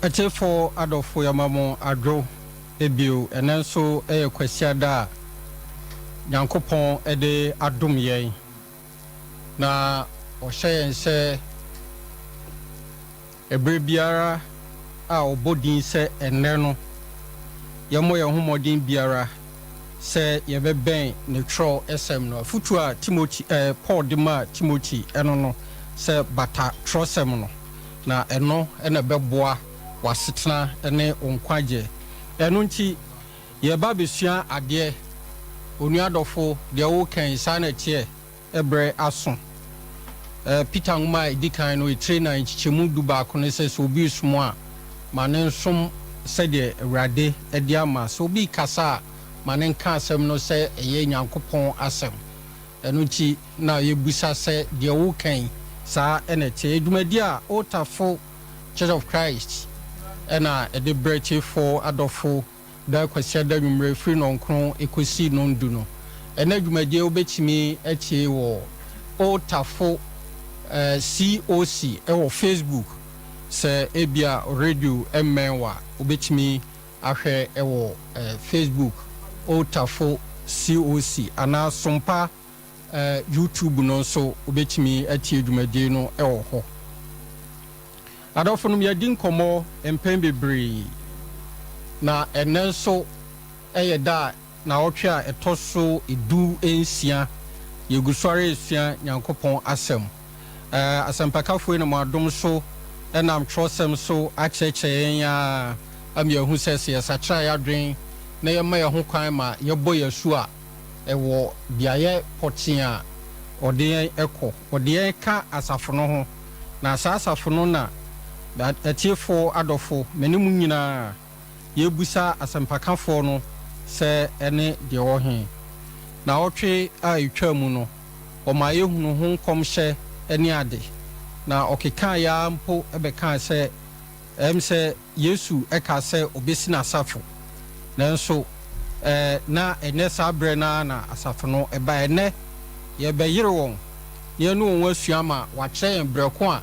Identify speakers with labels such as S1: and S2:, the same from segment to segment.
S1: Atiefo adɔfo yɛma mo adwo bio. Ɛnnɛ nso yɛ Kwasiada a Nyankopɔn de adom yɛn na ɔhyɛ yɛn sɛ ɛberɛ biara a ɔbɔ din sɛ ɛnnɛ no yɛmmɔ yɛn ho mmɔden biara sɛ yɛbɛbɛn ne twerɛsɛm no. Afotuo a Timothy, eh, Paul de maa Timothy ɛno no sɛ bata twerɛsɛm no, na ɛno na ɛbɛboa w'asetena ne wo nkwagyeɛ. Ɛno nti yɛreba abɛsua adeɛ. Onua dɔfo, deɛ woreka yi, saa na ɛteɛ? Berɛ aso. Peter nwoma a ɛdi kan no, etire nan, nkyekyɛmu dubaako no sɛ, Sɛ obi resom a, ma no nsom sɛdeɛ Awurade de ama. Sɛ obi rekasa a, ma no nka asɛm no sɛ ɛyɛ Nyankopɔn asɛm. Ɛno nti na yɛbisa sɛ, deɛ woreka yi, saa na ɛteɛ? Dwumadie a Old Tafo Church of Christ na ɛde brɛ atiefoɔ adɔfo daa Kwasiada anwummerɛ firi nnɔnkron kɔsi nnɔndu no. Ɛnnɛ dwumadie wobɛtumi atie wɔ Old Tafo COC wɔ Facebook. Sɛ ebia radio mmɛn wo a, wobɛtumi ahwɛ wɔ Facebook Old Tafo COC anaa Sompa YouTube no nso wobɛtumi atie dwumadie no wɔ hɔ. Adɔfonom, yɛadi nkɔmmɔ mpɛn bebree, na ɛnnɛ nso yɛ da a naawɔtwe a ɛtɔ so 16, yɛgu so ara resua Nyankopɔn Asɛm. Asɛmpakafo yi nam adom so nam twerɛsɛm so akyerɛkyerɛ yɛn ara ama yɛahu sɛ, sɛ yɛsakyera yɛn adwene na yɛma yɛn ho kwan ma yɛbɔ yɛn asu a, ɛwɔ beaeɛ pɔtee a ɔde yɛn kɔ. Ɔde yɛn ka asafo no ho, na saa asafo no na atiefoɔ adɔfo, me ne mo nyinaa, yɛrebisa asɛmpakafoɔ no sɛ ɛne deɛ ɛwɔ he. Naawɔtwe a ɛtwaa mu no, ɔmaa yɛhunuu ho nkɔmhyɛ ne ade, na ɔkekaeɛ ara mpo bɛkaa sɛ, Ɛyɛ me sɛ Yesu kaa sɛ obesi n'asafo, nanso na ɛnyɛ saa bere no ara na asafo no bae. Ɛnnɛ, yɛrebɛyere wɔn na yɛne wɔn asua ma wɔakyerɛ yɛn bere ko a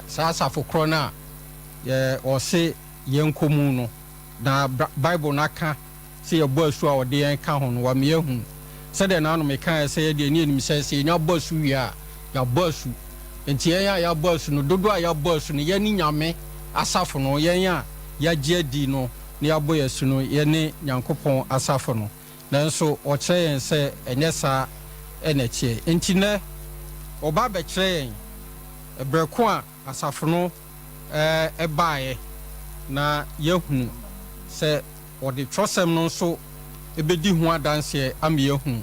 S1: saa asafo korɔ no a wɔse yɛnkɔ mu no na Bible no aka sɛ yɛbɔ asu a ɔde yɛn ka ho no, wama yɛahu. Sɛdeɛ na ano mekaeɛ sɛ yɛdeɛ ne yɛnim sɛ, sɛ yɛnya bɔ asu wie a, yɛabɔ asu. Enti yɛn a yɛabɔ asu no, dodoɔ a yɛabɔ asu no, yɛne Nyame asafo no, yɛn a yɛagye adi no na yɛabɔ yɛn asu no, yɛne Nyankopɔn asafo no. Nanso ɔkyerɛ yɛn sɛ ɛnyɛ saa na ɛteɛ. Enti nnɛ, ɔba abɛkyerɛ yɛn berɛ ko a asafo no baeɛ, na yɛahunu sɛ wɔde twerɛsɛm no nso bɛdi ho adanseɛ ama yɛahunu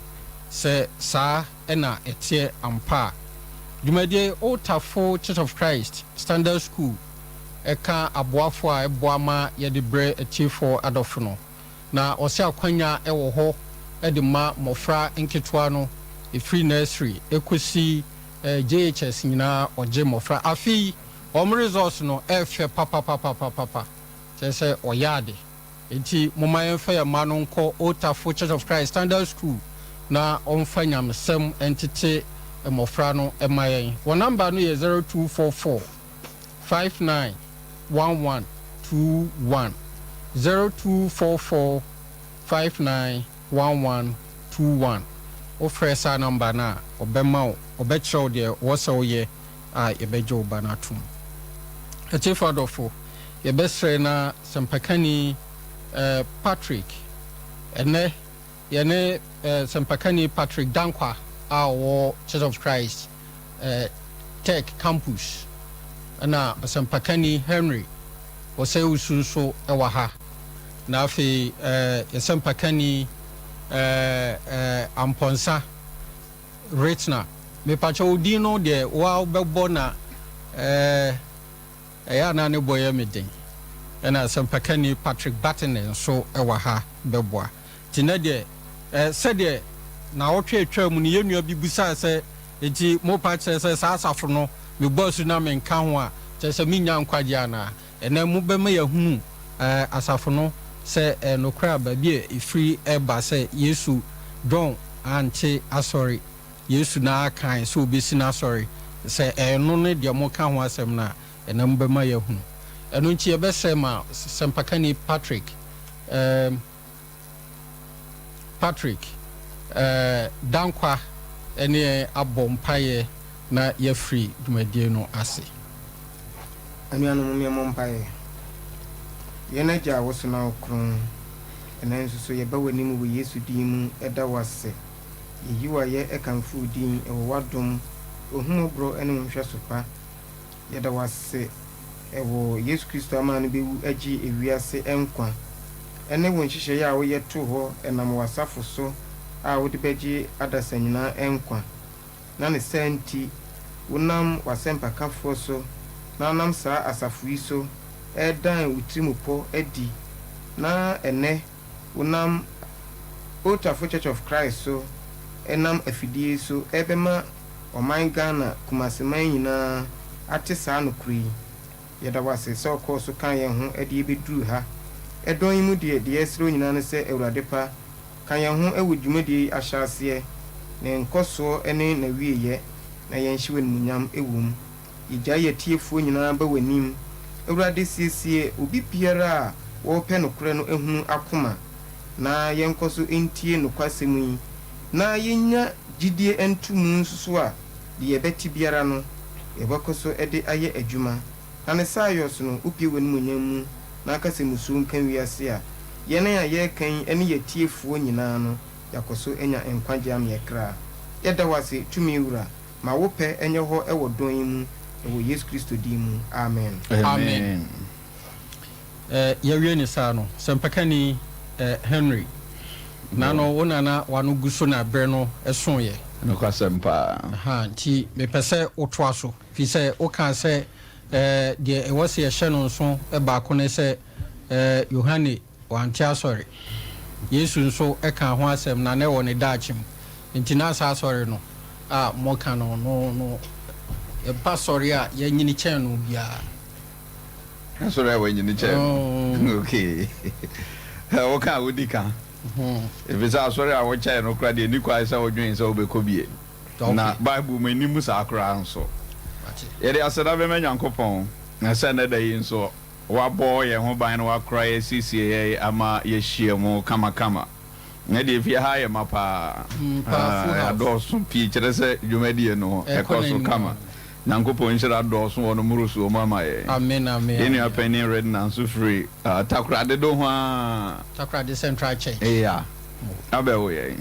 S1: sɛ saa na ɛteɛ ampa a. Dwumadie Old Tafo Church of Christ Standard School ka aboafoɔ a ɛboa ma yɛde brɛ atiefoɔ adɔfo no, na ɔsɛ akwanya wɔ hɔ de ma mmɔfra nketewa no ɛfiri nursery kɔsi. JHS nyinaa ɔgye mmɔfra. Afe yi wɔn results no ɛfɛ papapapapapa, kyerɛ sɛ ɔyɛ ade. Enti momma yɛmfa yɛn mma no nkɔ Old Tafo Church of Christ Standard School na wɔmfa nyamesɛm ntete mmɔfra no mma yɛn. Wɔn namba no yɛ 0244 59 11 21, 0244 59 11 21. Wofrɛ saa namba no a, ɔbɛma wo, ɔbɛkyerɛ wo deɛ ɛwɔ sɛ woyɛ a yɛbɛgye wo ba no atom. Atiefo adɔfo, yɛbɛsrɛ na sɛmpakani eh, Patrick, ɛnɛ yɛne eh, sɛmpakani Patrick Dankwa a ɔwɔ Church of Christ eh, Tech Campus, ɛna ɔsɛmpakani Henry Osei-Owusu nso wɔ ha, na afei eh, yɛsɛmpakani eh, eh, Ampɔnsa Retna. Mepakyɛ wo din no deɛ woa wobɛbɔ na eh, ɛyɛ a na ne bɔ yɛ me den. Ɛna sɛmpakani Patrick Batene nso wɔ ha bɛboa. Nti nɛ deɛ eh, sɛdeɛ naawɔtwe a ɛtwaa mu no yɛn nua bi bisaa sɛ, Enti mopa kyerɛ sɛ saa asafo no mebɔ asu na menka ho a, kyerɛ sɛ mennya nkwagyeɛ anaa? Ɛnnɛ mobɛma yɛahunu eh, asafo no sɛ ɛyɛ nokorɛ a baabi a ɛfiri ba sɛ Yesu, John ante asɔre, Yesu no ara kae sɛ ɔbɛsi n'asɔre, sɛ ɛno ne deɛ moka ho asɛm no a, ɛnnɛ mobɛma yɛahunu. Ɛno nti yɛbɛsrɛ ma sɛmpakani Patrick, eh, Patrick eh, Dankwa ne yɛn abɔ mpaeɛ na yɛafiri dwumadie no ase.
S2: Anuanom mom yɛmmɔ mpaeɛ. Yɛn Agya a woso na wokorɔn, ɛnnɛ nso so yɛba w'anim wɔ Yesu din mu da wo ase. Yɛyi wo ayɛ kamfo wo din wɔ w'adom, w'ahummɔborɔ ne wo nhwɛso pa. Yɛda wo ase wɔ Yesu Kristo ama no bɛwu agye ewiase nkwa, ne wo nhyehyɛeɛ a woyɛ too hɔ nam w'asafo so a wode bɛgye adasa nyinaa nkwa. Na ne saa nti, wonam w'asɛmpakafoɔ so na wonam saa asafo yi so redan wo tirimupɔ adi, na ɛnnɛ wonam Old Tafo Church of Christ so nam afidie yi so rebɛma ɔman Ghana, Kumasi man nyinaa ate saa nokorɛ yi. Yɛda wo ase sɛ wokɔɔ so kaa yɛn ho de yɛbɛduruu ha. Ɛdɔn yi mu deɛ, deɛ yɛsrɛ wo nyinaa ne sɛ Awurade pa, ka yɛn ho wɔ dwumadie yi ahyɛaseɛ, ne nkɔsoɔ ne n'awieɛ, na yɛnhyɛ wo animuonyam wɔ mu. Yɛgyae yɛn atiefoɔ nyinaa ba w'anim. Awurade, siesie obi biara a ɔrepɛ nokorɛ no ahunu akoma, na yɛnkɔ so ntie nokwasɛm yi, na yɛnya gyidie ntomu nso so a, deɛ yɛbɛte biara no, yɛbɛkɔ so de ayɛ adwuma. Na ne saayɔ so no, wopue w'animuonyam mu, na aka sɛ mmusuo nka wiase a, yɛn a yɛreka yi ne yɛn atiefoɔ nyinaa no, yɛakɔ so anya nkwagyeɛ ama yɛn kra. Yɛda wo ase, tumi Wura. Ma wo pɛ nyɛ hɔ wɔ dɔn yi mu, wɔ Yesu Kristo din mu, amen.
S1: Amen. Eh, yɛawie ne saa no, sɛmpakani eh, Henry, na no wo nana wano gu so na berɛ no soeɛ.
S3: Nokwasɛm paa.
S1: Aha, nti mepɛ sɛ wotoa so, firi sɛ wokaa sɛ eh, deɛ ɛwɔ sɛ yɛhyɛ no nso baako ne sɛ eh, Yohane wante asɔre. Yesu nso kaa ho asɛm na na ɛwɔ ne daakye mu. Nti na saa asɔre no a moka no no no ɛba sɔre a yɛanyini kyɛn no biara.
S3: Asɔre a wanyini kyɛn no. Okay. Woka a wodi ka. Efisɛ asɔre a wokyɛn no koraa deɛ ɛni kwan sɛ wodwen sɛ wobɛkɔ bie. Na Bible mu ɛnni mu saa koraa nso. Yɛde aseda bɛma Nyankopɔn sɛ nnɛ da yi nso Wabɔ yɛn ho ban na wakora yɛn asiesie yɛn ama yɛahyia mu kamakama. Na deɛ efie ha ayɛ ma paa. Adɔɔso pii kyerɛ sɛ dwumadie no ɛkɔ so kama. Nyankopɔn nhyira dɔɔso wɔ no mmorosoɔ mu ama yɛn.
S1: Amen amen.
S3: Yɛn nua panin Redna nso firi Takoradi do ho ara.
S1: Takoradi Central Church.
S3: Yeah. Abɛwo yɛn.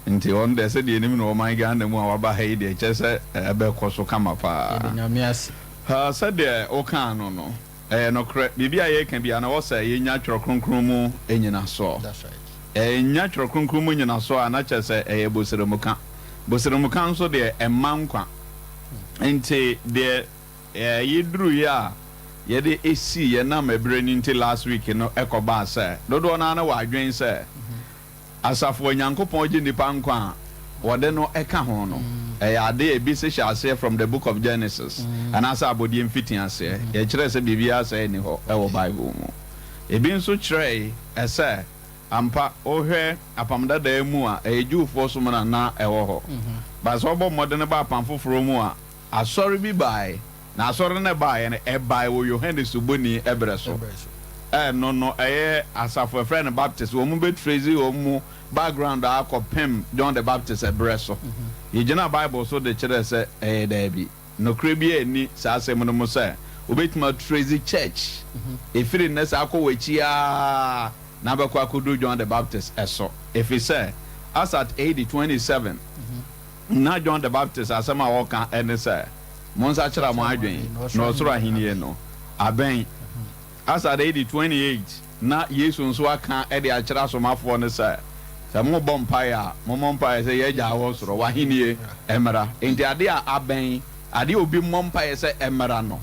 S3: Nti ɔno deɛ sɛdeɛ yɛnim no wɔ ɔman Ghana mu a waba ha yi deɛ kyerɛ sɛ ɛbɛkɔ so kama paa.
S1: Yɛda Nyame ase.
S3: Sɛdeɛ wokaa no no, ɛyɛ nokorɛ. Biribi a yɛreka biara no, ɛwɔ sɛ yɛnya Twerɛ Kronkron mu nnyinasoɔ. Ɛnnya Twerɛ Kronkron mu nnyinasoɔ a, na kyerɛ sɛ ɛyɛ bosrɛmuka. Bosrɛmuka nso deɛ, ɛmma nkwa. Nti deɛ yɛduruiɛ a yɛde sii yɛn nam ɛberɛ no nti last week no ɛkɔbaa sɛ, dodoɔ no ara na wɔ adwene sɛ, Asafo a Nyankopɔn gye nnipa nkwa a wɔde no ka ho no. Ɛyɛ ade a ebi se hyɛ aseɛ from the book of Genesis anaasɛ abɔdeɛ mfitiaseɛ. Yɛkyerɛɛ sɛ biribiara saa nni hɔ wɔ Bible mu. Ebi nso kyerɛe sɛ ampa wohwɛ Apam Dadaa mu a, ɛyɛ Jewfoɔ som na na ɛwɔ hɔ. But sɛ wobɔ mmɔden ba Apam Foforɔ mu a, asɔre bi bae, na asɔre no a ɛbaeɛ no, ɛbae wɔ Yohane Suboni berɛ so. Ɛno no, ɛyɛ asafo a yɛfrɛ no Baptist, wɔn bɛ trace wɔn mu background ara kɔpem John the Baptist berɛ so. Yɛgyinaa Bible so de kyerɛɛ sɛ ɛyɛ daabi. Nokorɛ biara nni saa asɛm no mu sɛ wobɛtumi atrace church ɛfiri nnɛ saa kɔ w'akyi ara na abɛkɔ akɔduru John the Baptist so. Ɛfiri sɛ as at AD 27 na John the Baptist asɛm a ɔka ne sɛ, Monsakyera mo adwene na ɔsoro ahennie no abɛn. As at AD 28 na Yesu nso aka de akyerɛ asomafoɔ no sɛ, Sɛ morebɔ mpaeɛ a, mommɔ mpaeɛ sɛ, Yɛn Agya a wɔ soro, w'ahennie mmra. Enti adeɛ a abɛn, adeɛ a obi mmɔ mpaeɛ sɛ ɛmmra no,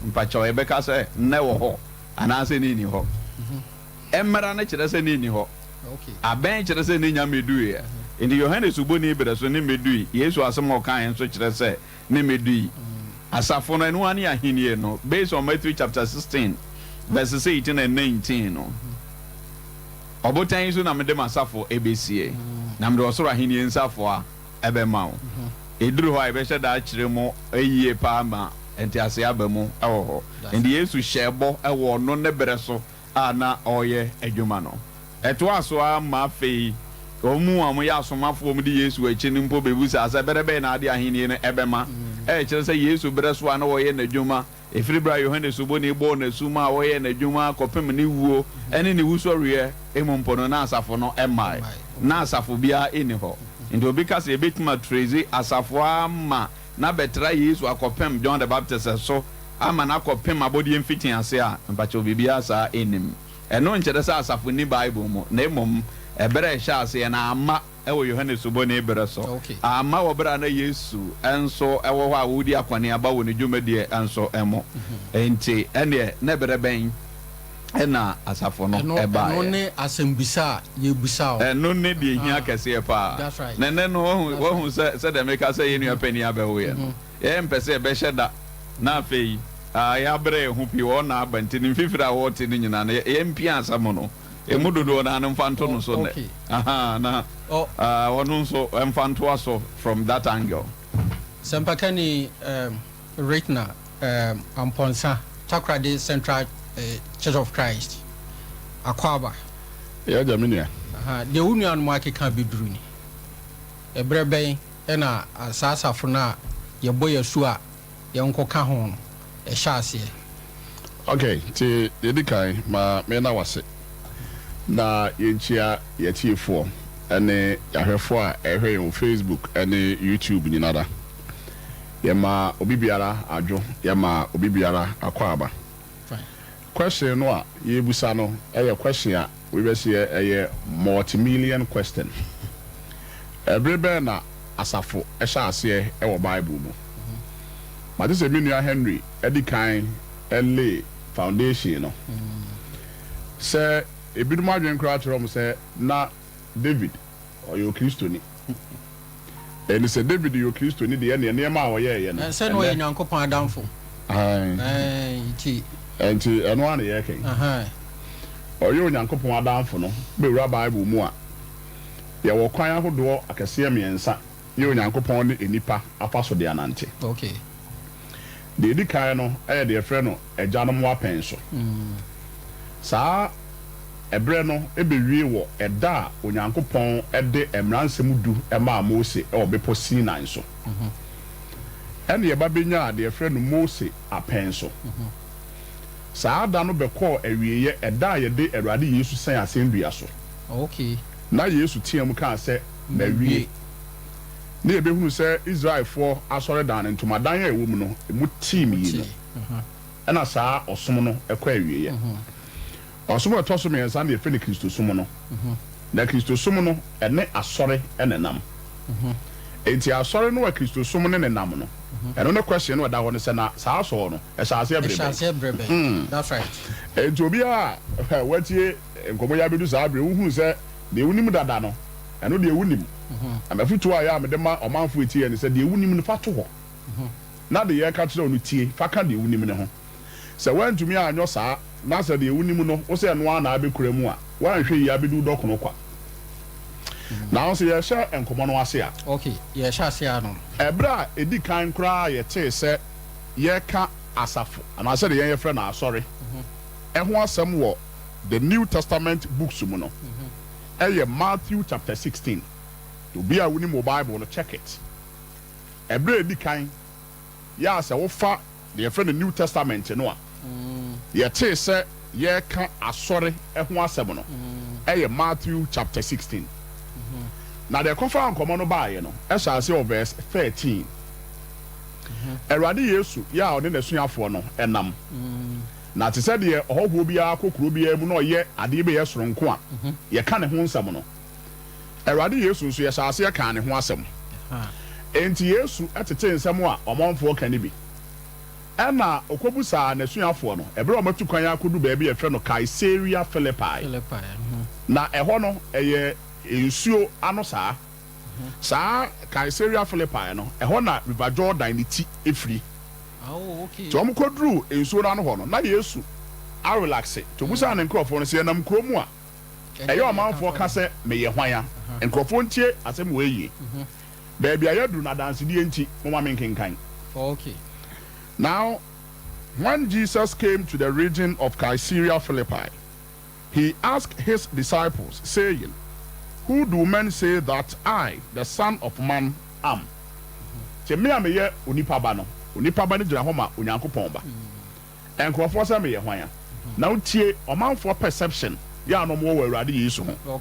S3: mpakyɛw, yɛbɛka sɛ nnɛ wɔ hɔ anaasɛ ne nni hɔ? Ɛmmra no kyerɛ sɛ ne nni hɔ. Abɛn kyerɛ sɛ ne nya mmeduiɛ. Enti Yohane Suboni berɛ so ne mmedui. Yesu asɛm a ɔkaeɛ nso kyerɛ sɛ ne mmedui. Asafo no, ɛno ara ne Ahennie no, based on Matthew chapter 16 verses 18 and 19 no. Ɔbotan yi so na mede m'asafo ɛbɛsie, na mede ɔsoro ahennie nsafoa ɛbɛma wo. Ɛduru hɔ a, yɛbɛhyɛ da akyerɛ mu yie paa ma nteaseɛ aba mu wɔ hɔ. Enti Yesu hyɛɛ bɔ wɔ ɔno ne berɛ so a na ɔreyɛ adwuma no. Ɛtoaa so ara ma afei wɔn mu a wɔyɛ asomafoɔ a wɔdi Yesu akyi no mpo bɛbisaa sɛ, Berɛ bɛn na ade ahennie no bɛma? Ɛkyerɛ sɛ Yesu berɛ so a na ɔreyɛ n'adwuma, ɛfiri berɛ a Yohane Suboni bɔɔ no asu maa ɔyɛɛ n'adwuma kɔpem ne wuo ne ne wusɔreɛ mu mpo no, na asafo no mmae. Ná asafo biara nni hɔ. Enti obi ka sɛ yɛbɛtumi atrezi asafo ara ma no abɛtra Yesu akɔpem John the Baptist so ama no akɔpem abɔdeɛ mfitiase a, mpakyɛw biribiara saa nnim. Ɛno nkyerɛ sɛ asafo nni Bible mu, na mmom ɛberɛ a ɛhyɛɛ aseɛ no amma wɔ Yohane Suboni berɛ so, amma wɔ berɛ a na Yesu nso wɔ hɔ a ɔredi akɔneaba wɔ ne dwumadie nso mu. Enti ɛnneɛ na ɛberɛ bɛn na asafo no
S1: Ɛno, ɛno
S3: baeɛ?
S1: ne asɛmbisa a yɛrebisa o.
S3: Ɛno ne deɛ ɛhia
S1: Ahaa,
S3: kɛseɛ paa.
S1: that's right.
S3: Na ɛnnɛ no, wahu,
S1: That's
S3: wahu
S1: right.
S3: sɛ, sɛdeɛ meka sɛ yɛn nua panin abɛwoeɛ no, Yɛmpɛ sɛ yɛbɛhyɛ da na afei yɛabrɛ yɛn ho pii. Wɔn na aba nti, ne mfifiri a wɔrete no nyinaa no, yɛmpia asɛm no. Emu dodoɔ no ara no mfa nto no so nnɛ. Ahaa, na ɔno nso mfa ntoa so from that angle.
S1: Sɛmpakani Ritna Amponsah, Takoradi Central Church of Christ, Akwaaba.
S4: Yɛ agya, me nua.
S1: Ahaa, deɛ wo nuanom akeka abɛduru ni. Ɛberɛ bɛn na saa asafo no a yɛbɔ yɛn asu a yɛnkɔka ho no hyɛ aseɛ?
S4: Ok, nti deɛ ɛdi kan ma menna wo ase na yɛnkyia yɛatiefoɔ ne yɛahwɛfoɔ a ɛrehwɛ yɛn wɔ Facebook ne YouTube nyinara. Yɛma obi biara adwo, yɛma obi biara akwaaba. Question no a yɛrebusa no yɛ question a wei bɛseɛ ɛyɛ multi-million question. Ɛbere bɛn na asafo hyɛ aseɛ wɔ Bible mu? Mate sɛ me nua Henry adi kan lay foundation no. Sɛ ebinom adwene koraa kyerɛ wɔn sɛ na David ɔyɛ Okristoni. Ɛne sɛ David yɛ Okristoni deɛ, ɛnneɛ nneɛma a ɔyɛeɛ no,
S1: Sɛ na ɔyɛ
S4: ɛnnɛ.
S1: Nyankopɔn adamfo.
S4: Aane.
S1: Ɛɛ, nti.
S4: Ɛnti ɛno ara na yɛreka yi.
S1: Ahaa.
S4: Ɔyɛ Onyankopɔn adamfo no bɛwura Bible mu a, yɛwɔ kwan ahodoɔ akɛseɛ mmiɛnsa yɛ Onyankopɔn ne nnipa afa so de anante.
S1: Okay.
S4: Deɛ ɛdi kan no yɛ deɛ yɛfrɛ no agyanom apɛn so. Saa ɛberɛ no bɛwie wɔ ɛda a Onyankopɔn de Mmaransɛm Du maa Mose wɔ Bepɔ Sinai so. Ɛnna yɛba bɛnyaa deɛ yɛfrɛ no Mose apɛn so. Saa da no bɛkɔɔ awieeɛ ɛda a yɛde Awurade Yesu sɛn asɛnnua so. Na Yesu teaam kaa sɛ, Mawie. Na yɛbɛhunu sɛ Israelfoɔ asɔredan no, ntomadan a ɛwɔ mu no, emu tee mmienu. Ɛna saa ɔsom no kɔ awieeɛ. Ɔsom a ɛtɔ so mmiɛnsa no yɛfrɛ no Kristosom no. Na Kristosom no, ɛne asɔre na ɛnam. Enti asɔre no a Kristosom ne no nam no, ɛno ne question no a ɛda hɔ no sɛ na saa asɔre no, ɛhyɛ aseɛ bere
S1: Ɛhyɛ aseɛ bere bɛn?
S4: bɛn?
S1: That's right.
S4: Enti obiara a watie nkɔmmɔ yi abɛdu saa bere yi, wohunu sɛ deɛ wonim dada no, Ɛno deɛ wonim. Na m'afotuo a ɛyɛ a mede ma ɔmanfoɔ ɛtie yɛn ne sɛ, deɛ wonim no fa to hɔ, na deɛ yɛreka kyerɛ wo no tie, fa ka deɛ wonim no ho. Sɛ woantumi anyɔ saa, na sɛ deɛ wonim no wo sɛ ɛno ara na abɛkura mu a, woanhwɛ yie abɛdu wo dɔkono kwa. Nanso yɛrehyɛ nkɔmmɔ no ase a.
S1: Ok, yɛrehyɛ ase ara no.
S4: Ɛberɛ a ɛdi kan koraa a yɛtee sɛ yɛreka asafo, anaa sɛdeɛ yɛn yɛfrɛ no asɔre, ho asɛm wɔ The New Testament books mu no, ɛyɛ Matthew chapter 16. Obi a wonim wo Bible no, check it. Ɛberɛ a ɛdi kan yɛ a sɛ wofa deɛ yɛfrɛ no New Testament no a, yɛtee sɛ yɛreka asɔre ho asɛm no, ɛyɛ Matthew chapter 16. Na deɛ ɛkɔfaa nkɔmmɔ no baeɛ no, ɛhyɛ aseɛ wɔ verse 13. Awurade Yesu yɛ a ɔne n'asuafoɔ no nam. Na te sɛ deɛ ɔhɔhoɔ biara kɔ kuro biara mu na ɔyɛ adeɛ bi a ɛyɛ soronko a, yɛka ne ho nsɛm no, Awurade Yesu nso, yɛhyɛɛ aseɛ kaa ne ho asɛm. Enti Yesu tetee nsɛm a ɔmanfoɔ ka no bi. Ɛnna ɔkɔbisaa n'asuafoɔ no, ɛberɛ a wɔatu kwan akɔdu baabi a wɔfrɛ no Kaesarea Filipai. Na ɛhɔ no, ɛyɛ nsuo ano saa. Saa Kaesarea Filipai no, ɛhɔ na River Jordan ne ti firi. Nti wɔkɔduruu nsuo no ano hɔ no, na Yesu arelakse. Nti ɔbisaa ne nkurɔfoɔ no sɛ, Yɛnam kuro mu a, ɛyɛ ɔmanfoɔ ka sɛ meyɛ hwan a? Nkurɔfoɔ ntie asɛm wei yie. Baabi a yɛaduru no, adansedie nti, momma menkenkan. Now when Jesus came to the region of Caesarea Philippi, he asked his disciples, saying, Who do men say that I, the Son of Man, am? Nti me a meyɛ onipa ba no, onipa ba no gyina hɔ ma Onyankopɔn Ba. Nkurɔfoɔ sɛ meyɛ hwan a? Na wotie ɔmanfoɔ perception yɛ a na wɔwɔ wɔ Awurade Yesu ho.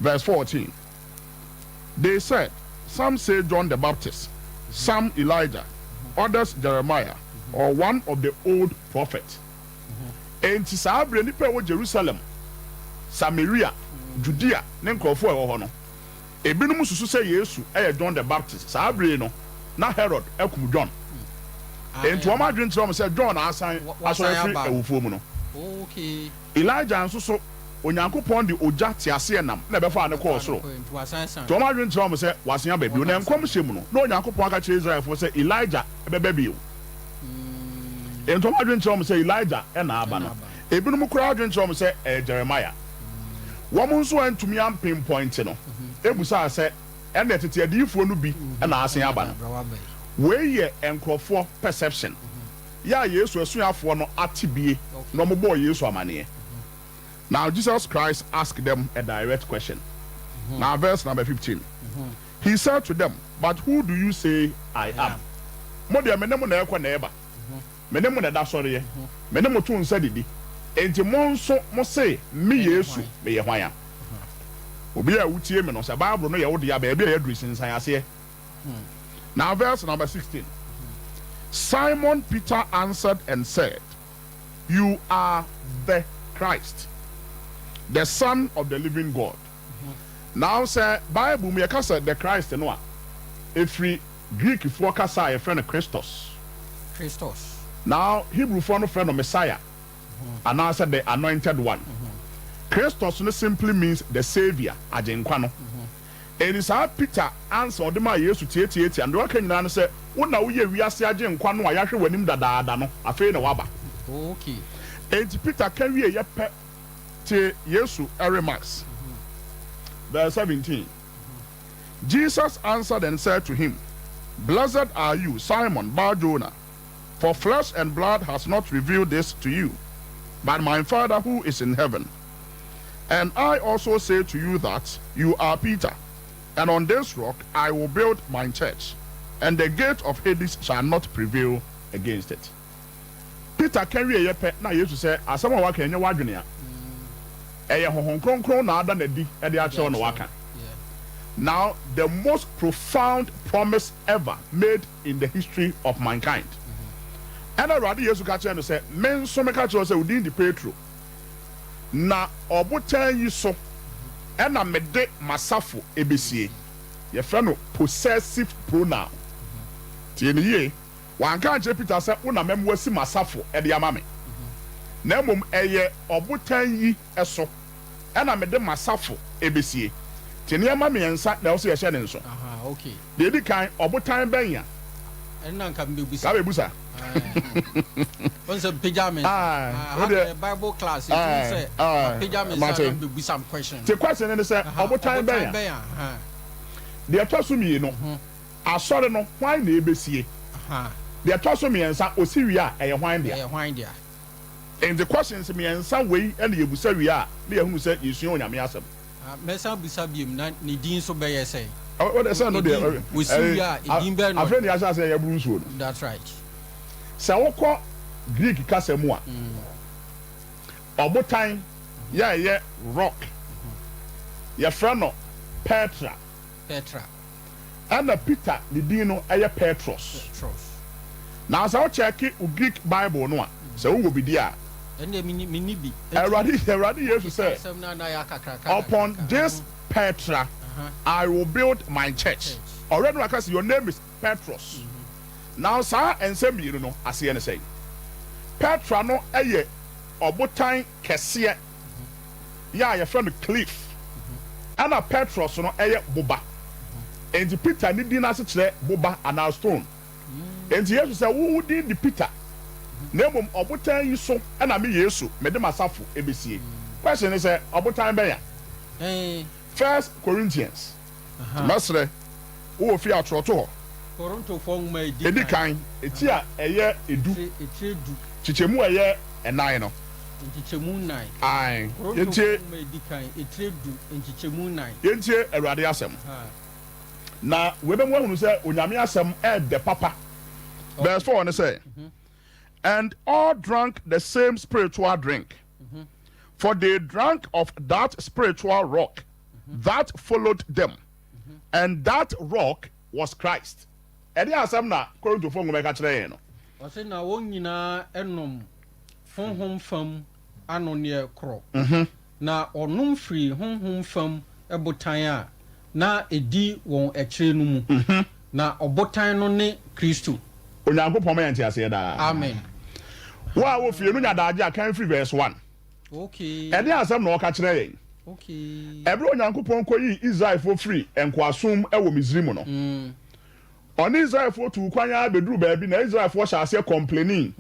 S4: Verse 14, They said, Some say John the Baptist, some Elijah, others Jeremiah, or one of the old prophets. Enti saa bere nnipa a ɛwɔ Jerusalem, Samaria, Judea ne nkurɔfoɔ a ɛwɔ hɔ no, Ebinom susu sɛ Yesu yɛ John the Baptist. Saa bere no, na Herod akum John. Enti wɔn adwene kyerɛ wɔn sɛ John na asan asɔre afiri awufoɔ mu no. Elijah nso so, Onyankopɔn de ogya teaseɛnam na ɛbɛfaa no kɔɔ soro. Enti wɔn adwene kyerɛ wɔn sɛ wasan aba bio. Na nkɔmhyɛ mu no, na Onyankopɔn aka kyerɛ Israelfoɔ sɛ Elijah bɛba bio. Enti wɔn adwene kyerɛ wɔn sɛ Elijah na aba no. Ebinom koraa adwene kyerɛ wɔn sɛ ɛyɛ Jeremiah. Wɔn nso antumi ampinpɔinte no bisaa sɛ, Ɛnneɛ tete adiyifoɔ no bi na asen aba no? Wei yɛ nkurɔfoɔ perception yɛ a Yesu asuafoɔ no ate bie na wɔbɔɔ Yesu amaneɛ. Now Jesus Christ asked them a direct question. Now verse number 15. He said to them, But who do you say I am? Mo deɛ me ne mo na ɛrekɔ na ɛreba. Me ne mo na ɛda sɔreɛ, me ne mo to nsa didi, enti mo nso mose me Yesu meyɛ hwan a? Obi a wotie me no, sɛ Bible no yɛ wo dea, baabi a yɛaduru sensan aseɛ. Now verse number 16. Simon Peter answered and said, You are the Christ, the Son of the living God. Now sɛ Bible mu yɛka sɛ the Christ no a, ɛfiri Greekfoɔ kasa a yɛfrɛ no Christos.
S1: Christos.
S4: Now Hebrewfoɔ no frɛ no Messiah anaasɛ the Anointed One. Christos no simply means the Saviour, Agyenkwa no. Enti saa Peter answer a ɔde maa Yesu tiatiatia no, deɛ waka nyinaa ne sɛ, Wo na woyɛ wiase Agyenkwa no a yɛahwɛ w'anim dadaada no, afei na woaba.
S1: Okay.
S4: Enti Peter ka wieeɛ pɛ, tie Yesu remarks. Verse 17. Jesus answered and said to him, Blessed are you, Simon Bar-Jonah, for flesh and blood has not revealed this to you, but my Father who is in heaven. And I also say to you that you are Peter, and on this rock I will build my church, and the gate of Hades shall not prevail against it. Peter ka wieeɛ pɛ na Yesu sɛ, Asɛm a woaka yi, ɛnyɛ w'adwene a ɛyɛ Honhom Kronkron na ada no adi de akyerɛ wo na woaka. Now the most profound promise ever made in the history of mankind. Ɛna Awurade Yesu ka kyerɛɛ no sɛ, Me nso meka kyerɛ wo sɛ wo din de Petro, na ɔbotan yi so na mede m'asafo besie. Yɛfrɛ no possessive pronoun. Tie no yie. Wanka ankyerɛ Peter sɛ, Wo na mɛma woasi m'asafo de ama me, na mmom ɛyɛ ɔbotan yi so na mede m'asafo besie. Nti nneɛma mmiɛnsa na ɛwɔ sɛ yɛhyɛ ne nso. Deɛ ɛdi kan, ɔbotan bɛn a?
S1: Ɛno na nka mebɛbusa.
S4: Wabɛbusa.
S1: Wɔn sɛ mpagya me nsa. Ha deɛ Bible class nti wɔn sɛ mapagya me nsa na mebɛbusa m question.
S4: Ti question ne sɛ ɔbotan bɛn a? Deɛ ɛtɔ so mmienu, asɔre no hwan na ɛbɛsie? Deɛ ɛtɔ so mmiɛnsa, ɔsi wie a ɛyɛ hwan dea?
S1: Ɛyɛ hwan dea?
S4: Nti questions mmiɛnsa wei na yɛbusa wie a na yɛahunu sɛ yɛsua Onyame asɛm.
S1: Mɛsan abisa biom, na ne din nso bɛyɛ sɛn?
S4: Wo deɛ sɛ ɛno deɛ.
S1: Wɔsi wie a, edin bɛn na.
S4: Afei na yɛahyɛ aseɛ yɛboro nsuo no.
S1: That's right.
S4: Sɛ wokɔ Greek kasa mu a, ɔbotan yɛ a ɛyɛ rock, yɛfrɛ no Petra.
S1: Petra.
S4: Ɛna Peter ne din no yɛ Petros.
S1: Petros.
S4: Na sɛ wo kyɛɛke wo Greek Bible no a, sɛ wo wɔ bi deɛ a.
S1: Ɛndeɛ me me nni bi.
S4: Awurade Awurade Yesu sɛ, Upon this Petra I will build my church. Already no waka sɛ your name is Petros. Now saa nsɛm mmienu no aseɛ ne sɛn? Petra no yɛ ɔbotan kɛseɛ yɛ a yɛfrɛ no cliff, ɛna Petros no yɛ boba. Enti Peter ne din no ase kyerɛ boba anaa stone. Enti Yesu sɛ, Wo wo din de Peter, na mmom ɔbotan yi so na me Yesu mede m'asafo besie. Question ne sɛ, ɔbotan bɛn a? First Corinthians. Nti mɛsrɛ wo wɔ fie a twerɛ to hɔ. Edi kan, eti a ɛyɛ edu, kyekyɛmu a ɛyɛ ɛnan no. Ae, yɛntie. Yɛntie Awurade asɛm. Na wei bɛma woahunu sɛ Onyame asɛm ɛɛdɛ papa. Verse 4 no sɛ, And all drank the same spiritual drink, for they drank of that spiritual rock that followed them, and that rock was Christ. Ɛdeɛn asɛm na Korintofoɔ nwoma yi ka kyerɛ yɛn no?
S1: Ɔse na wɔn nyinaa nom honhom fam anonneɛ korɔ. Na wɔnom firii honhom fam botan a na ɛdi wɔn akyire no mu, na ɔbotan no ne Kristo.
S4: Onyankopɔn ma yɛn nteaseɛ daa.
S1: Amen.
S4: Wo a wɔ fie no nya daagye a, kan firi verse one.
S1: Okay.
S4: Ɛdeɛn asɛm na ɔka kyerɛ yɛn?
S1: Okay.
S4: Ɛberɛ a Onyankopɔn kɔyii Israelfoɔ firii nkoasom mu wɔ Misrim no, ɔne Israelfoɔ tuu kwan ara bɛduruu baabi na Israelfoɔ hyɛɛ aseɛ kɔmplenii.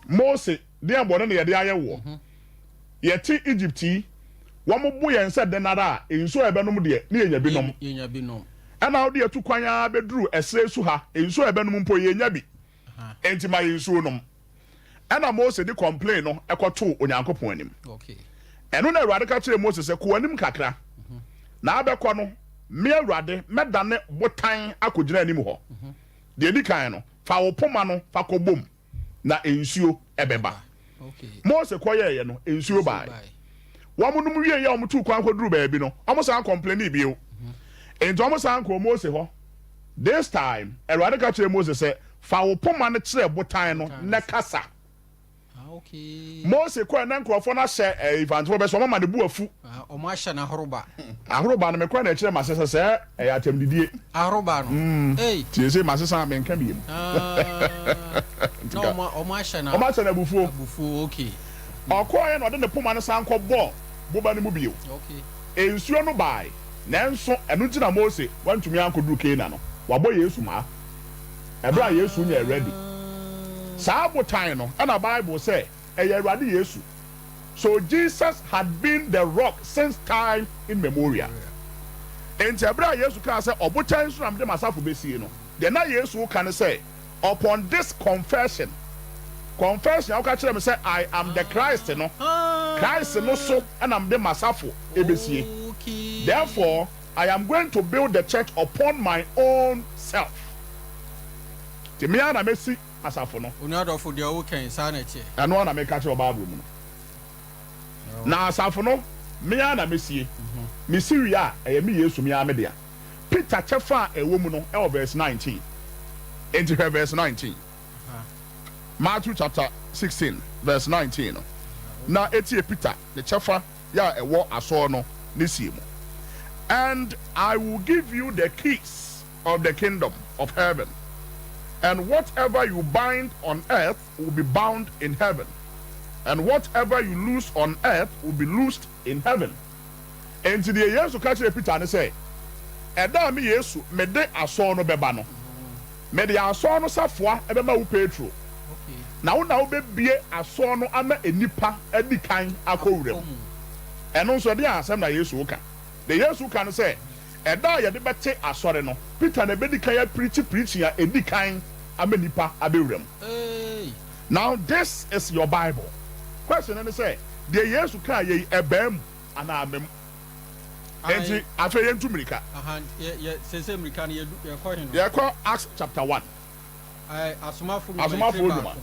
S4: Mose, deɛn bɔne na yɛde ayɛ woɔ? Yɛte Egypt yi, wɔbo yɛn sɛ dɛn ara a, nsuo a yɛbɛnom deɛ, ne yɛnya bi nom. Ɛnna wode yɛn tu kwan ara bɛduru ɛserɛ su ha, nsuo a yɛbɛnom mpo, yɛnnya bi. Enti ma yɛn nsuo nom. Ɛnna Mose de kɔmplen no kɔtoo Onyankopɔn anim. Ɛno na Awurade ka kyerɛɛ Mose sɛ, Kɔ w'anim kakra, na abɛkɔ no, me Awurade mɛdane botan akɔgyina anim hɔ. Deɛ ɛdi kan no, fa wo poma no fa kɔbom. na nsuo bɛba. Mose kɔyɛeɛ no, nsuo baeɛ. Wɔnom wieeɛ a wɔtuu kwan kɔduruu baabi no, wɔsan kɔmplenii bio. Enti wɔsan kɔɔ Mose hɔ. This time, Awurade ka kyerɛɛ Mose sɛ, Fa wo poma no kyerɛ botan no na kasa. Mose kɔɛ na nkurɔfoɔ no ahyɛ eh, Mfantefoɔ bɛ so, wɔn ama ne bo afu.
S1: Ah, wɔn ahyɛ no ahoroba.
S4: Ahoroba no, mekɔɛ na ɛkyerɛ m'ase sɛ sɛ ɛyɛ atɛmdidie.
S1: Ahoroba no?
S4: Mm.
S1: Ei.
S4: Tie sei, masesa, menka biem.
S1: Ah, na wɔn wɔn ahyɛ no.
S4: Wɔn ahyɛ no abufuo.
S1: Abufuo, okay.
S4: Ɔkɔɛ na ɔde ne poma no san kɔbɔɔ boba no mu bio.
S1: Okay.
S4: Nsuo no bae, nanso ɛno nti na Mose wantumi ankɔduru Canaan no. Wabɔ Yesu maa. Ɛberɛ a Yesu nyɛɛ ready. Saa botan no, ɛna Bible sɛ ɛyɛ Awurade Yesu. So Jesus had been the rock since time immemorial. Enti ɛberɛ a Yesu kaa sɛ ɔbotan so na mede m'asafo bɛsie no, deɛ na Yesu reka ne sɛ, upon this confession, confession a woka kyerɛ me sɛ I am the Christ no, Christ no so na mede m'asafo bɛsie. Therefore, I am going to build the church upon my own self. Nti me ara na mɛsi asafo no.
S1: Onua dɔfo, deɛ woka yi, saa na ɛteɛ.
S4: Ɛno ara na meka kyerɛ wɔ Bible mu no. Na asafo no, me ara na mɛsie. Mesi wie a, ɛyɛ me Yesu, me ara me dea. Peter kyɛfa a ɛwɔ mu no wɔ verse 19. Enti hwɛ verse 19. Matthew chapter 16 verse 19 no, na etie Peter ne kyɛfa yɛ a ɛwɔ asɔr no ne sie mu. And I will give you the keys of the kingdom of heaven, and whatever you bind on earth will be bound in heaven, and whatever you loose on earth will be loosed in heaven. Enti deɛ Yesu ka kyerɛɛ Peter ne sɛ, Ɛda a me Yesu mede asɔr no bɛba no, mede asɔr no safoa bɛma wo Petro, na wo na wobɛbue asɔr no ama nnipa adi kan akɔ wura mu. Ɛno nso, ɛdeɛn asɛm na Yesu reka? Deɛ Yesu reka ne sɛ, ɛda a yɛde bɛte asɔre no, Peter na ɛbɛdi kan aprikyi preaching a ɛdi kan ama nnipa abɛwura mu. Now this is your Bible. Question no ne sɛ, deɛ Yesu kaeɛ yi, ɛbaa mu anaa amma mu? Enti afei yɛntu mmirika. Yɛkɔ Acts chapter 1.
S1: Asomafoɔ Nnwuma.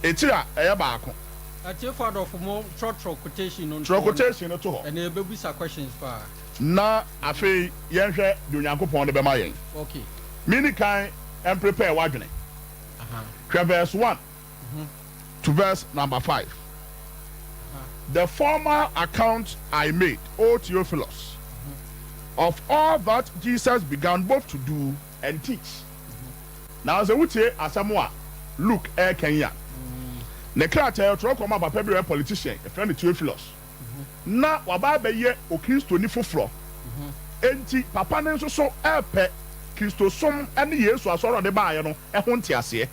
S4: Etiri a ɛyɛ baako.
S1: Atiefo adɔfo mo twerɛtwerɛ quotation no
S4: nto hɔ. Twerɛ quotation no to hɔ.
S1: Ɛnna yɛbɛbisa questions paa.
S4: Na afei yɛnhwɛ deɛ Onyankopɔn de bɛma yɛn.
S1: Okay.
S4: Menni kan mprepare w'adwene. Hwɛ verse 1 to verse number 5. The former account I made, O Theophilus, of all that Jesus began both to do and teach. Na sɛ wotie asɛm a Luke reka yi a, ne krataa yi ɔtwerɛ kɔmaa papa bi a ɔyɛ politician, yɛfrɛ no Theophilus. Ná waba abɛyɛ Okristoni foforɔ, enti papa no nso so repɛ Kristosom ne Yesu asɔre a ɔde baeɛ no ho nteaseɛ.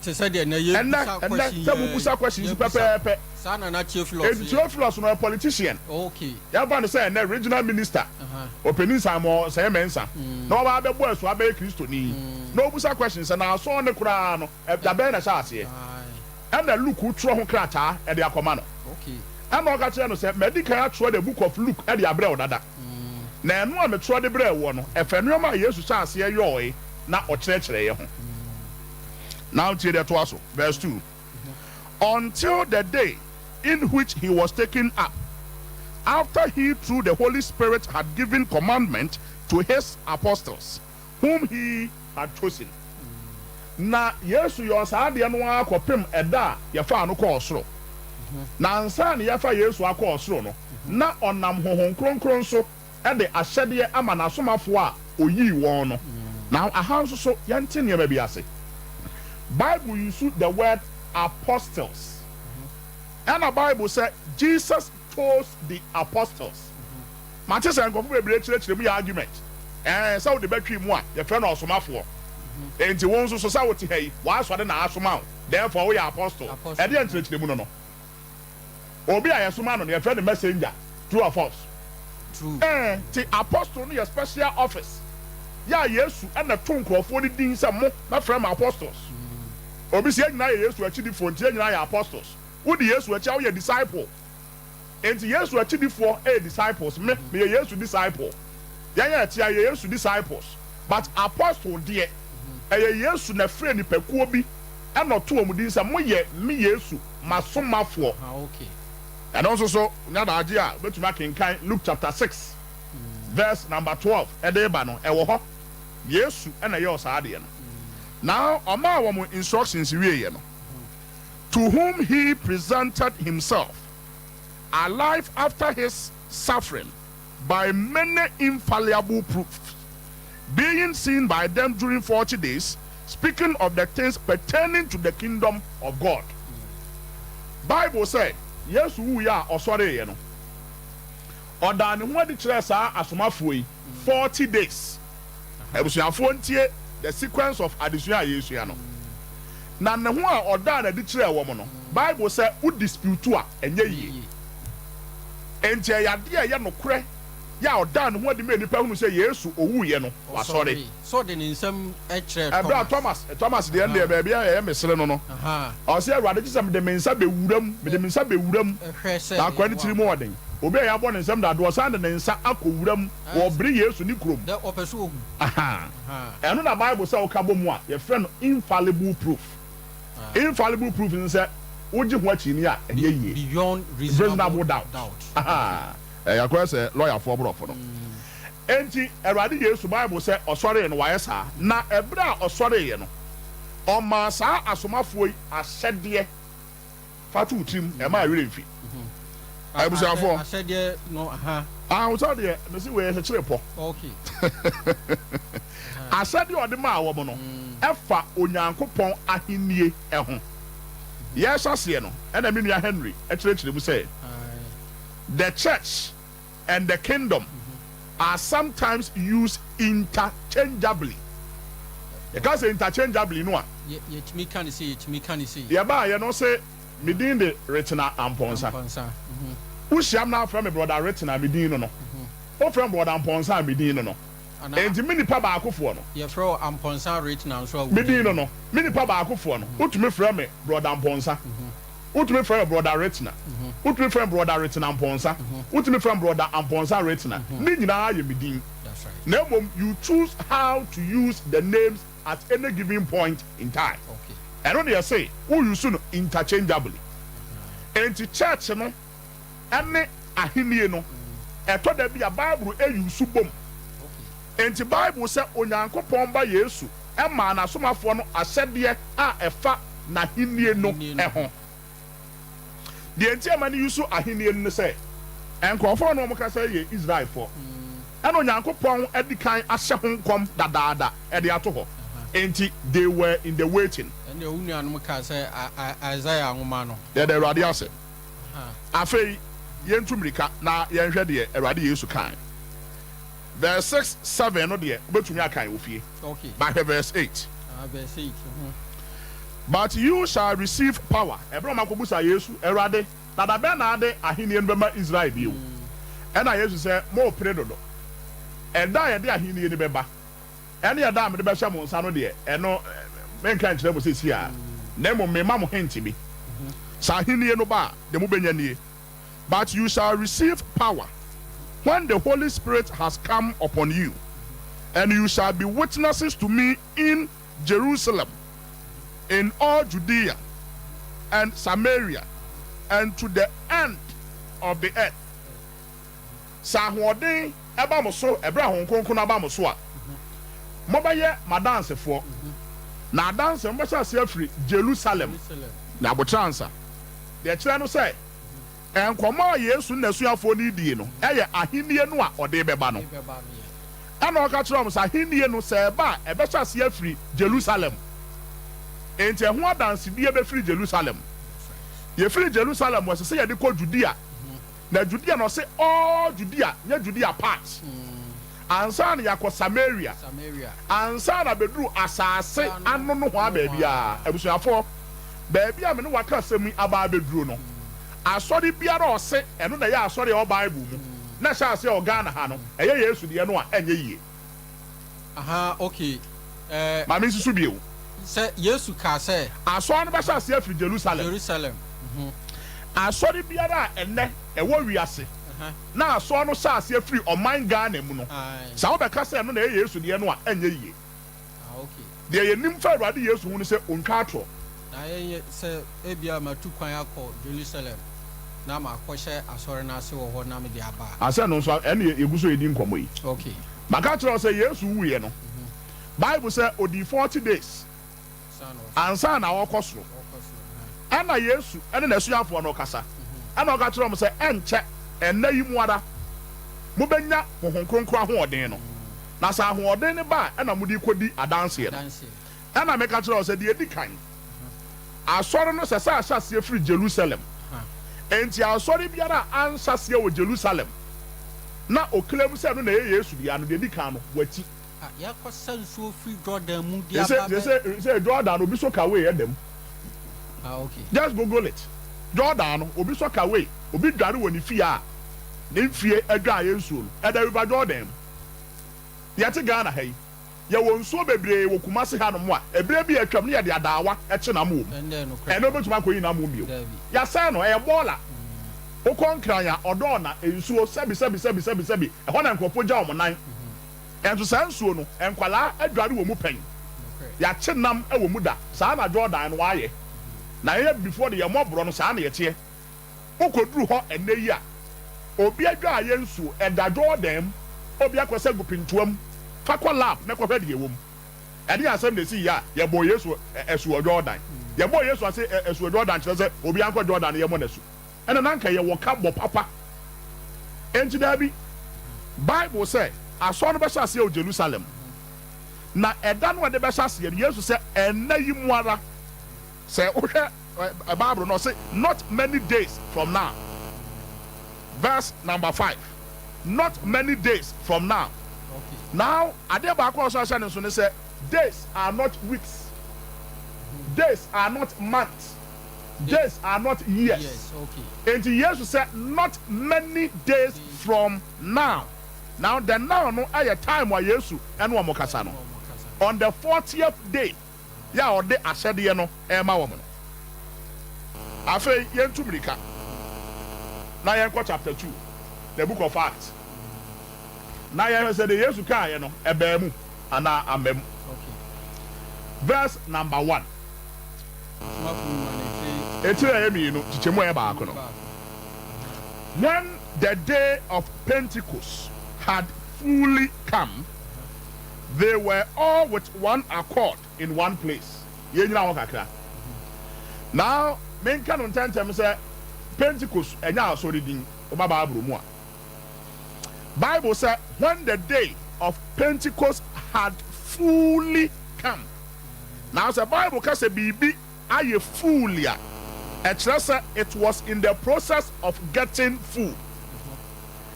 S1: Te sɛ deɛ nnɛ yɛbisa
S4: Ɛnnɛ, ɛnnɛ,
S1: question
S4: sɛ
S1: yi ara
S4: mobisa
S1: yi,
S4: questions yi
S1: yɛbisa.
S4: pɛpɛɛpɛ.
S1: Saa na na Theophilus
S4: Enti
S1: yɛ.
S4: Theophilus no ɔyɛ politician.
S1: Okay.
S4: Yɛmfa no sɛ ɛnnɛ regional minister, Ɔpanin Simon Osei Mensah, na waba abɛbɔ asu abɛyɛ Kristoni, na ɔbisa questions sɛ, na asɔre no koraa no, da bɛn na ɛhyɛɛ aseɛ? Ɛnna Luke twerɛ ho krataa de akɔma no. Ɛnna ɔka kyerɛɛ no sɛ, Madi kan atwerɛ the book of Luke de abrɛ wo dada, na ɛno a metwerɛ de brɛɛ woɔ no, ɛfa nneɛma a Yesu hyɛɛ aseɛ yɔɔe na ɔkyerɛkyerɛeɛ ho. Now tie deɛ ɛtoa so, verse 2, Until the day in which he was taken up, after he through the Holy Spirit had given commandment to his apostles, whom he had chosen. Na Yesu yɔɔ saa adeɛ no ara kɔpem ɛda a yɛfaa no kɔɔ soro. Na ansa na yɛrefa Yesu akɔ ɔsoro no, na ɔnam Honhom Kronkron so de ahyɛdeɛ ama n'asomafoɔ a ɔyii wɔn no. Now aha nso so yɛnte nneɛma bi ase. Bible use the word apostles. Ɛna Bible sɛ Jesus chose the apostles. Mate sɛ nkurɔfo bebree kyerɛkyerɛ mu yɛ argument ɛɛ sɛ wode bɛtwe mu a yɛfrɛ no ɔsomafoɔ. Enti wo nso so sɛ wote ha yi w'asɔre na asoma wo therefore woyɛ apostle. Ɛdeɛn nkyerɛkyerɛmu no no? Obi a yɛsoma no no yɛfrɛ no messenger, true or false?
S1: True.
S4: Ɛɛ nti apostle no yɛ special office yɛ a Yesu na ɛto nkurɔfoɔ no din sɛ mo mɛfrɛ mo apostles. Obi sɛ yɛn nyinaa yɛ Yesu akyidifoɔ nti yɛn nyinaa yɛ apostles. Wodi Yesu akyi a woyɛ disciple. Enti Yesu akyidifoɔ yɛ disciples, me meyɛ Yesu disciple, yɛn a yɛte ha yɛyɛ Yesu disciples, but apostle deɛ ɛyɛ Yesu na ɛfrɛɛ nipakuo bi ɛna ɔto wɔn din sɛ moyɛ me Yesu m'asomafoɔ. Ɛno nso so nya daagye a wobɛtumi akenkan Luke chapter 6 verse number 12 ɛde reba no ɛwɔ hɔ. Yesu na ɛyɛɛ saa adeɛ no. Na ɔmaa wɔn instructions wieeɛ no, to whom he presented himself alive after his suffering by many infallible proofs, being seen by them during 40 days, speaking of the things pertaining to the kingdom of God. Bible sɛ Yesu wuiɛ a ɔsɔreeɛ no, ɔdaa ne ho adi kyerɛɛ saa asomafoɔ yi 40 days. Abusuafoɔ ntie the sequence of adesua a yɛresua no. Na ne ho a ɔdaa no adi kyerɛɛ wɔn no, Bible sɛ wo dispute a, ɛnyɛ yie. Enti ɛyɛ adeɛ a ɛyɛ nokorɛ yɛ a ɔdaa ne ho adi maa nnipa hunu sɛ Yesu owuiɛ no, wasɔre.
S1: Sɛ ɔde ne nsam kyerɛɛ
S4: Ɛberɛ a
S1: Thomas.
S4: Thomas, Thomas deɛ ɛndeɛ baabi a ɛyɛ mesere no no, ɔse, Awurade gye sɛ mede me nsa bɛwura mu, mede me nsa bɛwura mu.
S1: Hwɛ
S4: Na
S1: sɛ
S4: akoa no
S1: ɛyɛ
S4: tiri
S1: wo
S4: mu
S1: ampa.
S4: ɔden. Obi a yɛabɔ ne nsam dadoɔ san de ne nsa akɔ wura mu wɔ bere Yesu ne kurom.
S1: Dɛ ɔpɛ sɛ ohu.
S4: Ahaa. Ɛno na Bible sɛ woka bɔ mu a, yɛfrɛ no infallible proof. Infallible proof ne sɛ wogye ho akyinnye a, ɛnyɛ yie.
S1: Beyond reasonable
S4: Reasonable doubt.
S1: doubt.
S4: Ahaa. Ɛyɛ akɔyɛ sɛ lɔyafoɔ borɔfo no. Enti Awurade Yesu, Bible sɛ ɔsɔree no, wayɛ saa. Na ɛberɛ a ɔsɔreeɛ no, ɔmaa saa asomafoɔ yi ahyɛdeɛ. Fa to wo tirim, ɛmma werɛ mfi. Abusuafoɔ.
S1: Ahyɛdeɛ no, aha.
S4: Ahosɛ deɛ, mese wei ɛkyekyere pɔ.
S1: Okay.
S4: Ahyɛdeɛ a ɔde maa wɔn no, ɛfa Onyankopɔn ahennie ho. Yɛrehyɛ aseɛ no, ɛna me nua Henry kyerɛkyerɛ mu sɛ, The church. and the kingdom are sometimes used interchangeably. Yɛka sɛ interchangeably no a.
S1: Yɛtumi ka no sei, yɛtumi ka no sei.
S4: Yɛbaeɛ no ɔse me din de Retena Amponsah.
S1: Amponsah.
S4: Wohyiam na afrɛ me Brɔda Retena a me din no no. Wofrɛ me Brɔda Amponsah a me din no no.
S1: Anaa.
S4: Enti me nipa baakofoɔ no.
S1: Yɛfrɛ wo Amponsah Retena nso a wo
S4: Me
S1: din
S4: din no
S1: no.
S4: no. Me nipa baakofoɔ no. Wotumi frɛ me Brɔda Amponsah. Wotumi frɛ me Brɔda Retena. Wotumi frɛ me Brɔda Retena Amponsah. Wotumi frɛ me Brɔda Amponsah Retena. Ne nyinaa yɛ me din.
S1: That's right.
S4: Na mmom you choose how to use the names at any given point in time.
S1: Okay.
S4: Ɛno na yɛse wo use no interchangeably. Enti church no ne ahenni no, ɛtɔ da bi a Bible use bom.
S1: Okay.
S4: Enti Bible sɛ Onyankopɔn Ba Yesu maa n'asomafoɔ no ahyɛdeɛ a ɛfa n'ahenni no
S1: Ahenni no
S4: ho.
S1: ho.
S4: Deɛ nti a ɛma no use ahenni no ne sɛ, nkurɔfoɔ a na wɔkasa yɛ Israelfoɔ. Ɛna Onyankopɔn adi kan ahyɛ ho nkɔm dadaada de ato hɔ. Enti they were in the waiting.
S1: Ɛndeɛ wo nuanom kaa sɛ Isaiah nwoma no.
S4: Yɛda Awurade ase. Afei yɛntu mmirika na yɛnhwɛ deɛ Awurade Yesu kae. Verse 6, 7 no deɛ wobɛtumi akan wɔ fie. But hwɛ verse 8.
S1: Ah, verse 8.
S4: But you shall receive power. Ɛberɛ a wɔakɔbusa Yesu, Awurade, na da bɛn na ade ahennie no bɛma Israel bio? Ɛnna Yesu sɛ, Morepere dodo. Ɛda a yɛde ahennie no bɛba, ɛne ɛda a mede bɛhyɛ mo nsa no deɛ, ɛno menka nkyerɛ mo seesei ara, na mmom mema mo hint bi. Sɛ ahennie no ba a, deɛ mobɛnya nie, But you shall receive power when the Holy Spirit has come upon you, and you shall be witnesses to me in Jerusalem, in all Judea and Samaria, and to the end of the earth. Sɛ ahoɔden ba mo so ɛberɛ a Honhom Kronkron no aba mo so a, mobɛyɛ m'adansefoɔ. Na adanseɛ no mobɛhyɛ aseɛ afiri Jerusalem. Na aboterɛ ansa. Deɛ ɛkyerɛ no sɛ, nkɔmmɔ a Yesu ne n'asuafoɔ no redie no yɛ Ahennie no a ɔde rebɛba no. Ɛnna ɔka kyerɛɛ wɔn sɛ, Ahennie no, sɛ ɛba a, ɛbɛhyɛ aseɛ afiri Jerusalem. Enti ɛho adansedie bɛfiri Jerusalem. Yɛfiri Jerusalem, ɛsɛ sɛ yɛde kɔ Judea. Na Judea no, ɔse all Judea, nyɛ Judea part. Ansa na yɛakɔ Samaria, ansa na bɛduru asaase ano nohoa baabiara. Abusuafoɔ, baabi a me ne wo aka asɛm yi aba abɛduru no, asɔre biara a ɔse ɛno na ɛyɛ asɔre a ɛwɔ Bible mu na ɛhyɛ aseɛ wɔ Ghana ha no, ɛyɛ Yesu deɛ no a, ɛnyɛ yie.
S1: Ahaa, okay, eh.
S4: Ma mensi so bio.
S1: Sɛ Yesu kaa sɛ.
S4: Asɔre no bɛhyɛ aseɛ afiri Jerusalem.
S1: Jerusalem, mhm.
S4: Asɔre biara a ɛnnɛ ɛwɔ wiase na asɔre no hyɛ aseɛ firi ɔman Ghana mu no, sɛ wobɛka sɛ ɛno na ɛyɛ Yesu deɛ no a, ɛnyɛ yie. Deɛ yɛnim fa Awurade Yesu ho ne sɛ ɔntwa atorɔ.
S1: Na yɛnyɛ sɛ ebia matu kwan akɔ Jerusalem na makɔhyɛ asɔre no ase wɔ hɔ na mede aba a.
S4: Asɛ no nso ɛne yɛgu so redi nkɔmmɔ yi.
S1: Okay.
S4: Maka akyerɛ wo sɛ Yesu wuiɛ no, Bible sɛ ɔdii 40 days ansa na ɔrekɔ soro. Ɛna Yesu ne n'asuafoɔ no rekasa, ɛna ɔka kyerɛɛ wɔn sɛ, Ɛnkyɛ, ɛnnɛ yi mu ara, mobɛnya Honhom Kronkron ahoɔden no, na sɛ ahoɔden no ba a, ɛna mode rekɔdi adanseɛ no. Ɛna meka kyerɛɛ wo sɛ, deɛ ɛdi kan, Asɔre no sɛ sɛ ahyɛ aseɛ firi Jerusalem. Enti asɔre biara a anhyɛ aseɛ wɔ Jerusalem na ɔclaim sɛ ɛno na ɛyɛ Yesu dea no, deɛ ɛdi kan no, wati.
S1: A yɛakɔsa nsuo firi Jordan mu de aba bɛ.
S4: Sese sese Jordan obi so kawei ɛda mu.
S1: Ah okay.
S4: Just google it. Jordan no obi so kawei, obi dware wɔ ne fie a ne mfie adwaeɛ nsuo no ɛda river Jordan mu. Yɛte Ghana ha yi, yɛwɔ nsuo bebree wɔ Kumasi hanom a ɛberɛ bi a atwam no yɛde adaawa kye nam wɔ mu. Ɛnnɛ wobɛtumi akɔyi nam wɔ mu bio. Yɛasɛe no, ɛyɛ bɔɔla. Wokɔ Nkran a, ɔdɔɔ na nsuo sɛbi sɛbi sɛbi sɛbi sɛbi, ɛhɔ na nkurɔfoɔ gya wɔn nan. Nanso saa nsuo no, nkwadaa adware wɔ mu pɛn. Yɛakye nam wɔ mu da. Saa na Jordan no ayɛ. Na yɛn Abibifoɔ de, yɛn mmɔborɔ no, saa na yɛteɛ. Wokɔduru hɔ ɛnnɛ yi a, obi adwareɛ nsuo, ɛda Jordan mu. Obi akɔsa agu pentoa mu. Fa kɔ lab na kɔhwɛ deɛ ɛwɔ mu. Ɛdeɛn asɛm na ɛsii yɛ a yɛbɔɔ Yesu asu wɔ Jordan? Yɛbɔɔ Yesu ase asu wɔ Jordan kyerɛ sɛ obiara nkɔ Jordan na yɛmmɔ no asu. Ɛna na anka yɛwɔ ka bɔ papa. Enti dabi, Bible sɛ asɔre no bɛhyɛ aseɛ wɔ Jerusalem. Na ɛda no a ɛde bɛhyɛ aseɛ no, Yesu sɛ ɛnnɛ yi mu ara, sɛ wohwɛ Bible no, ɔse not many days from now. Verse number 5. Not many days from now. Now, adeɛ baako a ɔsɔ ahyɛ ne nso ne sɛ, days are not weeks, days are not months, days are not years. Enti Yesu sɛ not many days from now. Now the now no yɛ time a Yesu ne wɔn kasa no, on the fortieth day. yɛ a ɔde ahyɛdeɛ no rema wɔn no. Afei yɛntu mmirika na yɛnkɔ chapter 2, the book of Acts, na yɛhwɛ sɛ deɛ Yesu kaeɛ no ɛbaa mu anaa amma mu. Verse number 1. Etire a ɛyɛ mmienu, kyekyɛmu a ɛyɛ baako no. When the day of Pentecost had fully come, They were all with one accord in one place. Yɛnnyina hɔ kakra. Now, menka no ntɛmntɛm sɛ Pentecost ɛnyɛ asɔre din, woba Bible mu a. Bible sɛ, When the day of Pentecost had fully come. Now, sɛ Bible ka sɛ biribi ayɛ full a, ɛkyerɛ sɛ it was in the process of getting full.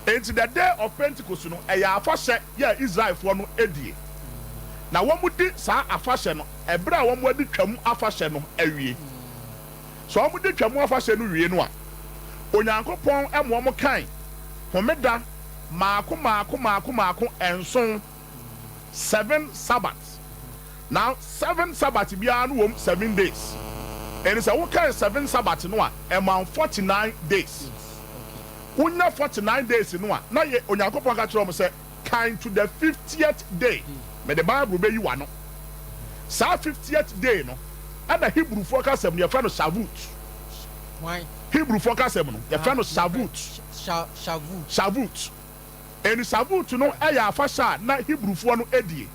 S4: Enti the day of Pentecost no, ɛyɛ afahyɛ yɛ a Israelfoɔ no die. Na wɔdi saa afahyɛ no ɛberɛ a wɔadi Twam afahyɛ no awie. Sɛ wɔdi Twam afahyɛ no wie no a, Onyankopɔn ma wɔkan Homeda mmaako mmaako mmaako mmaako nson, seven Sabbaths. Now seven Sabbath biara no wom seven days. Enti sɛ wokan seven Sabbath no a, ɛma wo 49 days. Wonya 49 days no a, na yɛ Onyankopɔn ka kyerɛ wɔn sɛ, Kan to the fiftieth day, mede Bible bɛyi w'ano. Saa fiftieth day no, ɛna Hebrewfoɔ kasa mu no yɛfrɛ no Shavuot. Hebrewfoɔ kasa mu no, yɛfrɛ no Shavuot. Shavuot. Ɛni Shavuot no yɛ afahyɛ a na Hebrewfoɔ no die.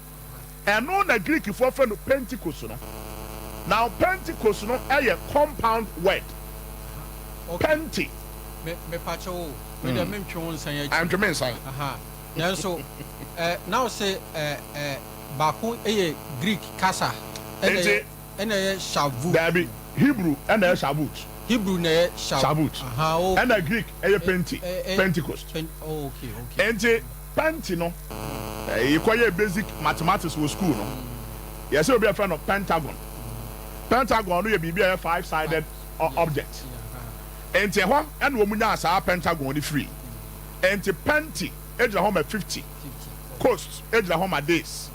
S4: Ɛno na Greekfoɔ frɛ no Pentecost no. Now Pentecost no yɛ compound word. Pente.
S1: Me mepakyɛw o, me deɛ mentwe wo nsan akyi.
S4: Antwe me nsan.
S1: Aha. Nanso eh, na wo se eh, eh, baako yɛ Greek kasa ɛna ɛyɛ ɛna ɛyɛ Shavuot.
S4: Daabi, Hebrew ɛna ɛyɛ Shavuot.
S1: Hebrew na ɛyɛ
S4: Shavuot.
S1: Aha, okay.
S4: Ɛna Greek ɛyɛ Pente, Pentecost.
S1: Pen, oh, okay, okay.
S4: Enti Pente no, yɛkɔyɛɛ basic mathematics wɔ school no, yɛsɛ obi a yɛfrɛ no pentagon. Pentagon no yɛ biribi a ɛyɛ five-sided object. Enti ɛhɔ na wɔn nyaa saa pentagon no firii. Enti penti gyina hɔ ma 50, coast gyina hɔ ma days.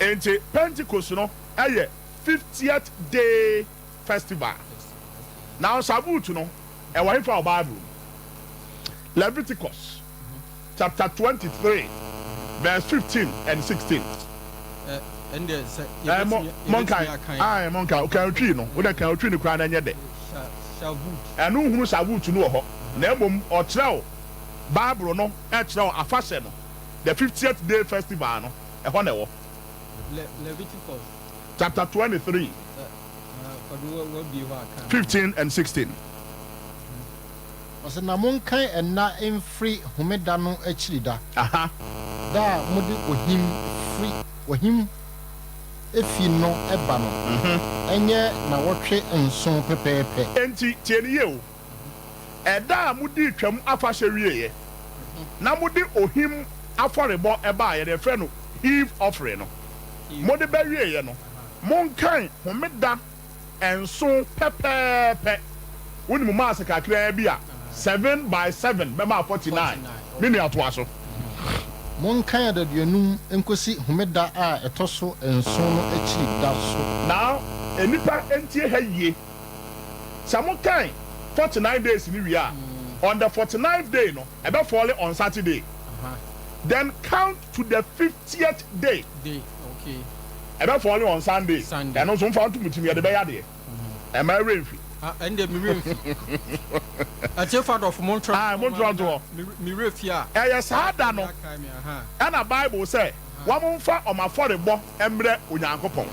S4: Enti Pentecost no yɛ fiftieth day festival. Now Shavuot no, ɛwɔ hefa wɔ Bible mu? Leviticus chapter 23 verse 15 and 16.
S1: Ɛndeɛ sɛ
S4: Mo monkae, ae monkae, kan otwi no, wodɛ kan otwi no koraa na ɛnyɛ dɛ. Ɛno nhunu Shavuot no wɔ hɔ, na mmom ɔkyerɛw Bible no kyerɛw afahyɛ no, the fiftieth day festival no, ɛhɔ na ɛwɔ.
S1: Leviticus
S4: Chapter 23, 15 and 16.
S5: Ɔse, Na monkan nna mfiri Homeda no akyiri da, da a mode ohim firi ohim fi no ba no, ɛnyɛ nnawɔtwe nson pɛpɛɛpɛ.
S4: Enti, tie no yie o, ɛda a modii Twam Afahyɛ wieeɛ, na mode ohim afɔrebɔ baeɛ, deɛ yɛfrɛ no heave offering no, mode bɛwieeɛ no, monkan Homeda nson pɛpɛɛpɛ. Wonim maase kakraa bi a, seven by seven bɛma 49. Me nua toa so.
S5: Monkan adaduonum nkosi Homeda a ɛtɔ so nson no akyiri da so.
S4: Now nnipa ntie ha yie. Sɛ mokan 49 days no wie a, on the 49th day no, ɛbɛ fall on Saturday. Then count to the 50th day. Ɛbɛ fall on Sunday. Ɛno nso mfa nto mo tirim, yɛde bɛyɛ adeɛ. Ɛmma ɛwerɛ mfi.
S1: Ah, ɛnde me werɛ mfi. Atiefo adɔfo, montwerɛ
S4: Ah, montwerɛ nto hɔ.
S1: Me werɛ fi a.
S4: Ɛyɛ saa da no ɛna Bible sɛ wɔmfa wɔn afɔrebɔ mmrɛ Onyankopɔn.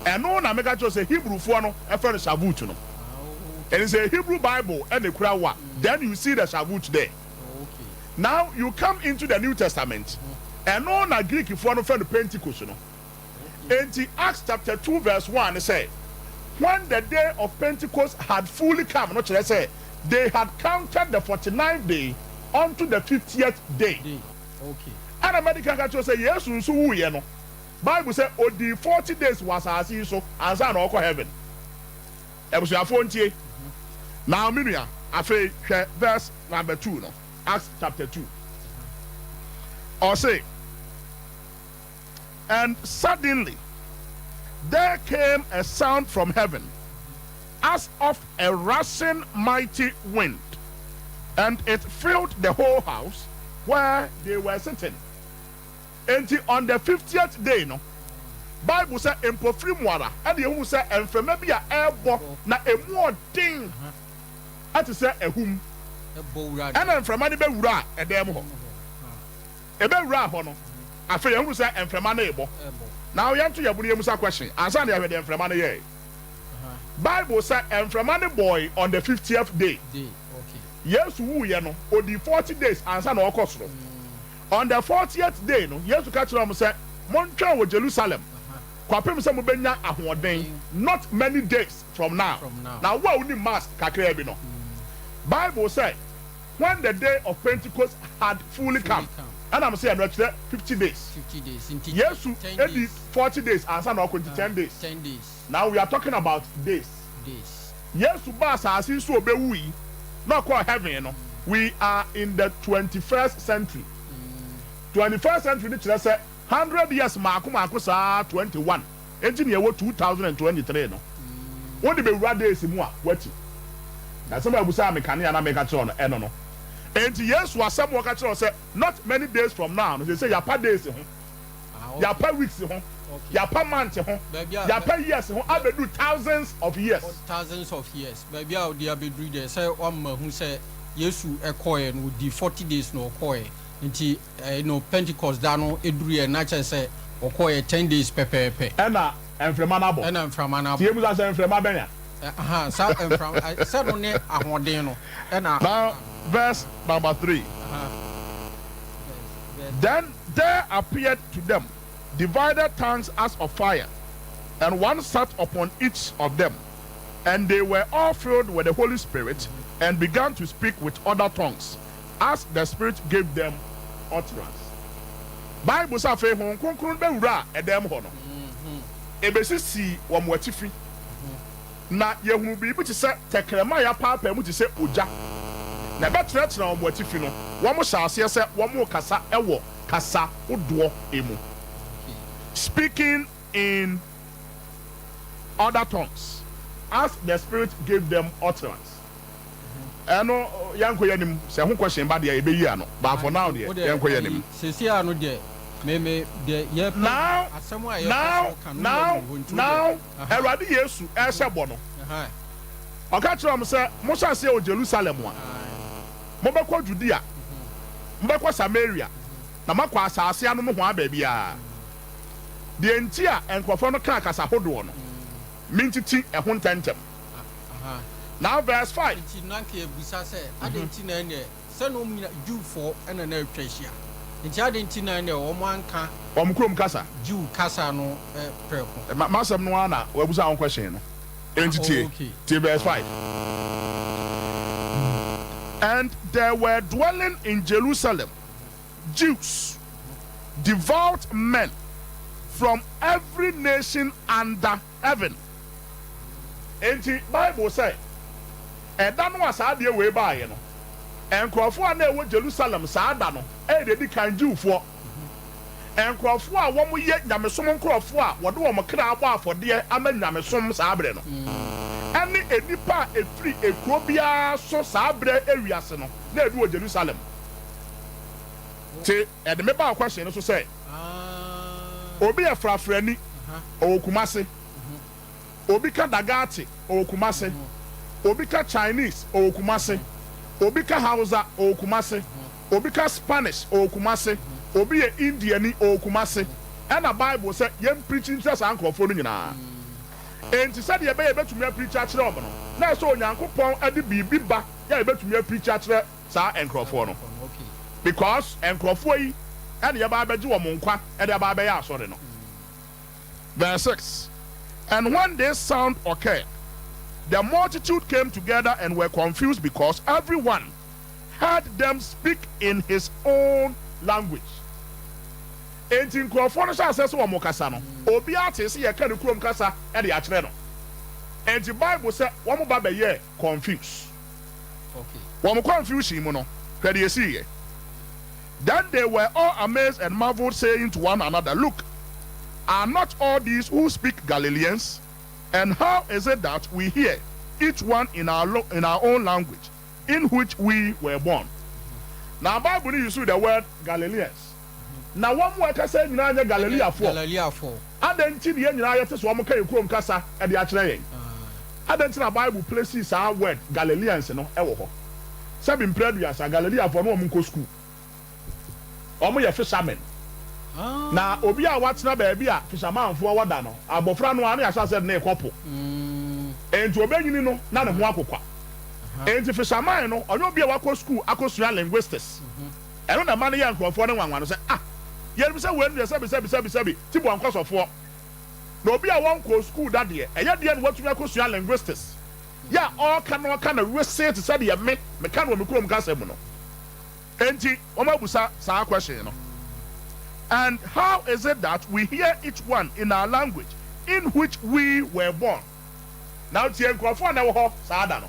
S4: Ɛno na meka kyerɛ wo sɛ Hebrewfoɔ no frɛ no Shavuot no. Ɛnti sɛ Hebrew Bible na ɛkura wo a, then you see the Shavuot there. Now you come into the New Testament, ɛno na Greekfoɔ no frɛ no Pentecost no. Enti Acts chapter 2 verse 1 no sɛ, When the day of Pentecost had fully come no kyerɛ sɛ they had counted the 49th day. Unto the fiftieth day. Ɛna madi kan ka kyerɛ wo sɛ Yesu nso wuiɛ no, Bible sɛ ɔdii 40 days wɔ asase yi so ansa na ɔrekɔ heaven. Abusuafoɔ ntie. Now me nua, afei hwɛ verse number 2 no, Acts chapter 2. Ɔse, And suddenly there came a sound from heaven as of a rushing mighty wind, and it filled the whole house where they were sitting. Enti on the fiftieth day no, Bible sɛ mpofirim ara na yɛhuu sɛ mframa bi a ɛrebɔ na emu ɔden te sɛ ahum, ɛna mframa no bɛwuraa ɛdan mu hɔ. Ɛbɛwuraa hɔ no, afei yɛhunu sɛ mframa no rebɔ. Now yɛnto yɛn bo na yɛmmisa question ansa na yɛahwɛ deɛ mframa no yɛe. Bible sɛ mframa no bɔe on the fiftieth day. Yesu wuiɛ no, ɔdii 40 days ansa na ɔrekɔ soro. On the fortieth day no, Yesu ka kyerɛɛ wɔn sɛ, Montwɛn wɔ Jerusalem kɔpem sɛ mobɛnya ahoɔden, not many days from now. Na wo a wonim maths kakraa bi no, Bible sɛ, When the day of Pentecost had fully come, ɛna mese ɛno ɛkyerɛ 50 days. Yesu di 40 days ansa na ɔkɔ nti 10 days. Now we are talking about days. Yesu baa asase yi so ɔbɛwui na ɔkɔɔ heaven no, we are in the 21st century. 21st century no kyerɛ sɛ 100 years maako maako saa 21. Enti nea ɛwɔ 2023 no, wode bɛwura days mu a, woati. Na asɛm a wobisaa me kane a na meka kyerɛ wo no, ɛno no. Enti Yesu asɛm a ɔka kyerɛɛ wo sɛ, Not many days from now no, seesei yɛapa days ho, yɛapa weeks ho, yɛapa months ho, yɛapa years ho abɛduru thousands of years.
S1: Thousands of years. Baabi a wode abɛduru deɛ, sɛ woama mahu sɛ Yesu kɔeɛ no, ɔdii 40 days na ɔkɔeɛ. Nti ɛɛ no Pentecost da no duruiɛ na kyerɛ sɛ wɔkɔeɛ 10 days pɛpɛɛpɛ.
S4: Ɛna mframa no abɔ.
S1: Ɛna mframa no abɔ.
S4: Nti yɛmmisa sɛ mframa bɛn a?
S1: Ahaa, saa mframa, sɛ no ne ahoɔden no ɛna.
S4: Now verse number three. Then there appeared to them divided tongues as of fire, and one sat upon each of them, and they were all filled with the Holy Spirit, and began to speak with other tongues, as the Spirit gave them utterance. Bible sɛ afei Honhom Kronkron bɛwuraa ɛdan mu hɔ no, ebesisii wɔn atifi, na yɛhunuu biribi te sɛ tɛkrɛma a yɛapaapaa mu te sɛ ogya, na ɛbɛtenatena wɔn atifi no, wɔhyɛɛ aseɛ sɛ wɔrekasa wɔ kasa hodoɔ mu, speaking in other tongues, as the Spirit gave them utterance. Ɛno yɛnkɔ yɛn anim, sɛ ɛho question ba deɛ yɛbɛyi ano, but for now deɛ yɛnkɔ yɛn anim.
S1: Seesei ara no deɛ, me me deɛ yɛpɛ
S4: Now,
S1: asɛm a yɛpɛ sɛ
S4: now,
S1: woka no
S4: now,
S1: wonyɛ no wɔ hɔ nti
S4: now,
S1: wodeɛ aha.
S4: Awurade Yesu ɛrehyɛ bɔ no, ɔka kyerɛɛ wɔn sɛ, Mohyɛ aseɛ wɔ Jerusalem a, mobɛkɔ Judea, mobɛkɔ Samaria, na moakɔ asaase ano nohoa baabiara. Deɛ nti a nkurɔfoɔ no kaa kasa hodoɔ no, mentiti ɛho ntɛmntɛm. Now verse 5.
S1: Nti na anka yɛbisa sɛ, adɛn nti na ɛnneɛ, sɛ na wɔn nyina Jewfoɔ na na atwa ahyia, nti adɛn nti na ɛnneɛ wɔn anka.
S4: Wɔn kurom kasa.
S1: Jew kasa no prɛko?
S4: M'asɛm no ara na wabisa ho question no, enti tie, tie verse 5. And there were dwelling in Jerusalem Jews, devout men from every nation under heaven. Enti Bible sɛ, ɛda no a saa adeɛ wei baeɛ no, nkurɔfoɔ a na ɛwɔ Jerusalem saa da no yɛ deɛ ɛdi kan Jewfoɔ, nkurɔfoɔ a wɔyɛ nyamesom nkurɔfoɔ a wɔde wɔn kra abɔ afɔdeɛ ama nyamesom saa berɛ no, ɛne nnipa a ɛfiri ekuro biara so saa berɛ ewiase no na ɛbi wɔ Jerusalem. Te ɛde me ba question no so sɛ, obi yɛ frafrani, ɔwɔ Kumasi. Obi ka Dagaati, ɔwɔ Kumasi. Obi ka Chinese, ɔwɔ Kumasi. Obi ka Hausa, ɔwɔ Kumasi. Obi ka Spanish, ɔwɔ Kumasi. Obi yɛ Indiani, ɔwɔ Kumasi. Ɛna Bible sɛ yɛmprikyi nkyerɛ saa nkurɔfoɔ no nyinaa. Enti sɛdeɛ ɛbɛyɛ yɛbɛtumi aprikyi akyerɛ wɔn no, na ɛsɛ sɛ Onyankopɔn de biribi ba yɛ a yɛbɛtumi aprikyi akyerɛ saa nkurɔfoɔ no. Because nkurɔfoɔ yi na yɛba abɛgye wɔn nkwa de aba abɛyɛ asɔre no. Verse 6 And when this sound occurred, the multitude came together and were confused because everyone heard them speak in his own language. Enti nkurɔfoɔ no hyɛɛ aseɛ sɛ wɔkasa no, obiara tee sɛ yɛreka ne kurom kasa de akyerɛ no. Enti Bible sɛ wɔn ba bɛyɛɛ confuse. Wɔn confusion mu no, hwɛ deɛ ɛsiiɛ. Then they were all amazed and marveled, saying to one another, Look, are not all these who speak Galileans? And how is it that we hear each one in our, in our own language in which we were born? Na Bible no use the word Galileans. Na wɔn a ɛkasa nyinaa nyɛ Galileafoɔ.
S1: Galileafoɔ.
S4: Adɛn nti na yɛn nyinaa yɛte sɛ wɔka yɛn kurom kasa de akyerɛ yɛn? Adɛn nti na Bible place saa word Galileans no wɔ hɔ? Sɛbi mprɛ aduasa, Galileafoɔ no wɔn nkɔ sukuu. Wɔn yɛ fishermen. Na obi a watena baabi a fishermanfoɔ wɔ da no, abɔfra no ara na yɛahyɛ aseɛ de no rekɔ po. Enti ɔbɛnyini no na ne ho akokwa. Enti fisherman no, ɔnyɛ obi a wakɔ sukuu akɔsua linguistics. Ɛno na ɛma no yɛ nkurɔfoɔ no nwanwa no sɛ, ah, yɛnim sɛ wei no deɛ sɛbi sɛbi sɛbi sɛbi Tibor nkɔsɔfoɔ. Na obi a wɔnkɔɔ sukuu da deɛ, ɛyɛ deɛn na watumi akɔsua linguistics? Yɛ a ɔreka no ɔka no wesee te sɛ deɛ me, meka no wɔ me kurom kasa mu no. Enti wɔabusa saa question no, And how is it that we hear each one in our language in which we were born? Now tie nkurɔfoɔ a na ɛwɔ hɔ saa da no.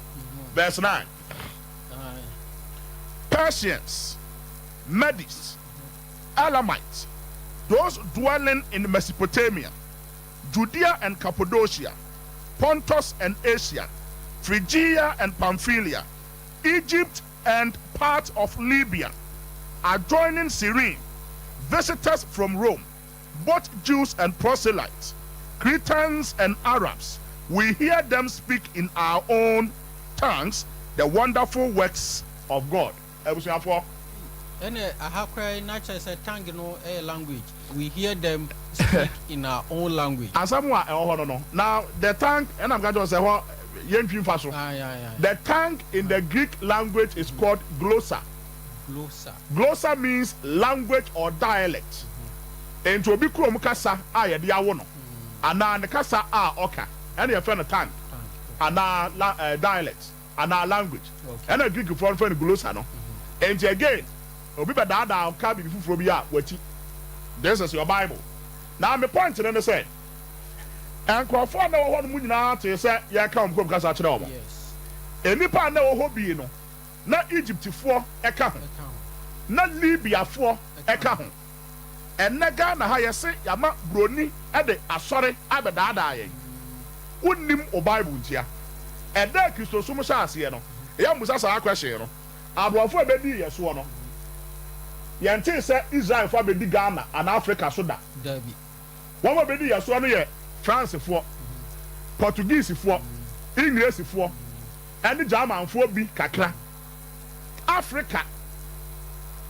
S4: Verse 9. Persians, Medes, Elamites, those dwelling in Mesopotamia, Judea and Cappadocia, Pontus and Asia, Phrygia and Pamphylia, Egypt and part of Libya, adjoining Cyrene, visitors from Rome, both Jews and proselytes, Cretans and Arabs, we hear them speak in our own tongues the wonderful works of God. Abusuafoɔ.
S1: Ɛna aha koraa yi na kyerɛ sɛ tongue no yɛ language, we hear them speak in our own language.
S4: Asɛm a ɛwɔ hɔ no no, na the tongue, ɛna meka kyerɛ wo sɛ ɛhɔ yɛntwi mfa so. The tongue in the Greek language is called glossa.
S1: Glossa.
S4: Glossa means language or dialect. Enti obi kurom kasa a yɛde awo no anaa ne kasa a ɔka ɛna yɛfrɛ no tongue anaa dialect anaa language. Ɛna Greekfoɔ no frɛ no glossa no. Enti again, obi bɛdaadaa wo ka biribi foforɔ bi a, wati. This is your Bible. Na me point no ne sɛ, nkurɔfoɔ a na ɛwɔ hɔ nom nyinaa tee sɛ yɛreka wɔn kurom kasa kyerɛ wɔn. Nnipa a na ɛwɔ hɔ bi no, na Egyptfoɔ ka ho, na Libyafoɔ ka ho. Ɛnnɛ Ghana ha yɛse yɛama broni de asɔre abɛdaadaa yɛn. Wonnim wo Bible ntia. Ɛda a Kristosom hyɛɛ aseɛ no, yɛammisa saa question no. Aborɔfo a ɛbɛdii yɛn soɔ no, yɛntee sɛ Israelfoɔ abɛdi Ghana anaa Africa so da.
S1: Dabi.
S4: Wɔn a wɔbɛdii yɛn soɔ no yɛ Fransefoɔ, Portuguesefoɔ, Englesifoɔ, ne Germanfoɔ bi kakra. Africa,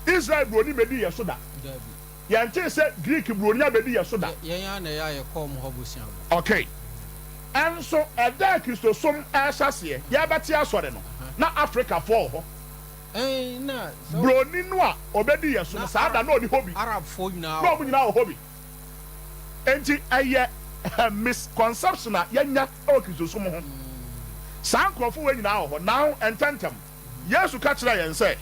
S4: Israel buroni mmɛdii yɛn so da.
S1: Dabi.
S4: Yɛntee sɛ Greek buroni abɛdi yɛn so da.
S1: Yɛn ara na ɛyɛ a yɛkɔ wɔn hɔ bosuabɔ.
S4: Okay. Nso ɛda a Kristosom rehyɛ aseɛ, yɛrebɛte asɔre no, na Afrikafoɔ wɔ hɔ.
S1: Ɛn, na sɛ.
S4: Buroni no a ɔbɛdi yɛn so no, saa da no na ɔnni hɔ bi.
S1: Arabfoɔ nyinaa
S4: wɔ hɔ. Na wɔn nyinaa wɔ hɔ bi. Enti ɛyɛ misconception a yɛanya wɔ Kristosom ho. Saa nkurɔfoɔ wei nyinaa wɔ hɔ. Now, ntɛmntɛm, Yesu ka kyerɛɛ yɛn sɛ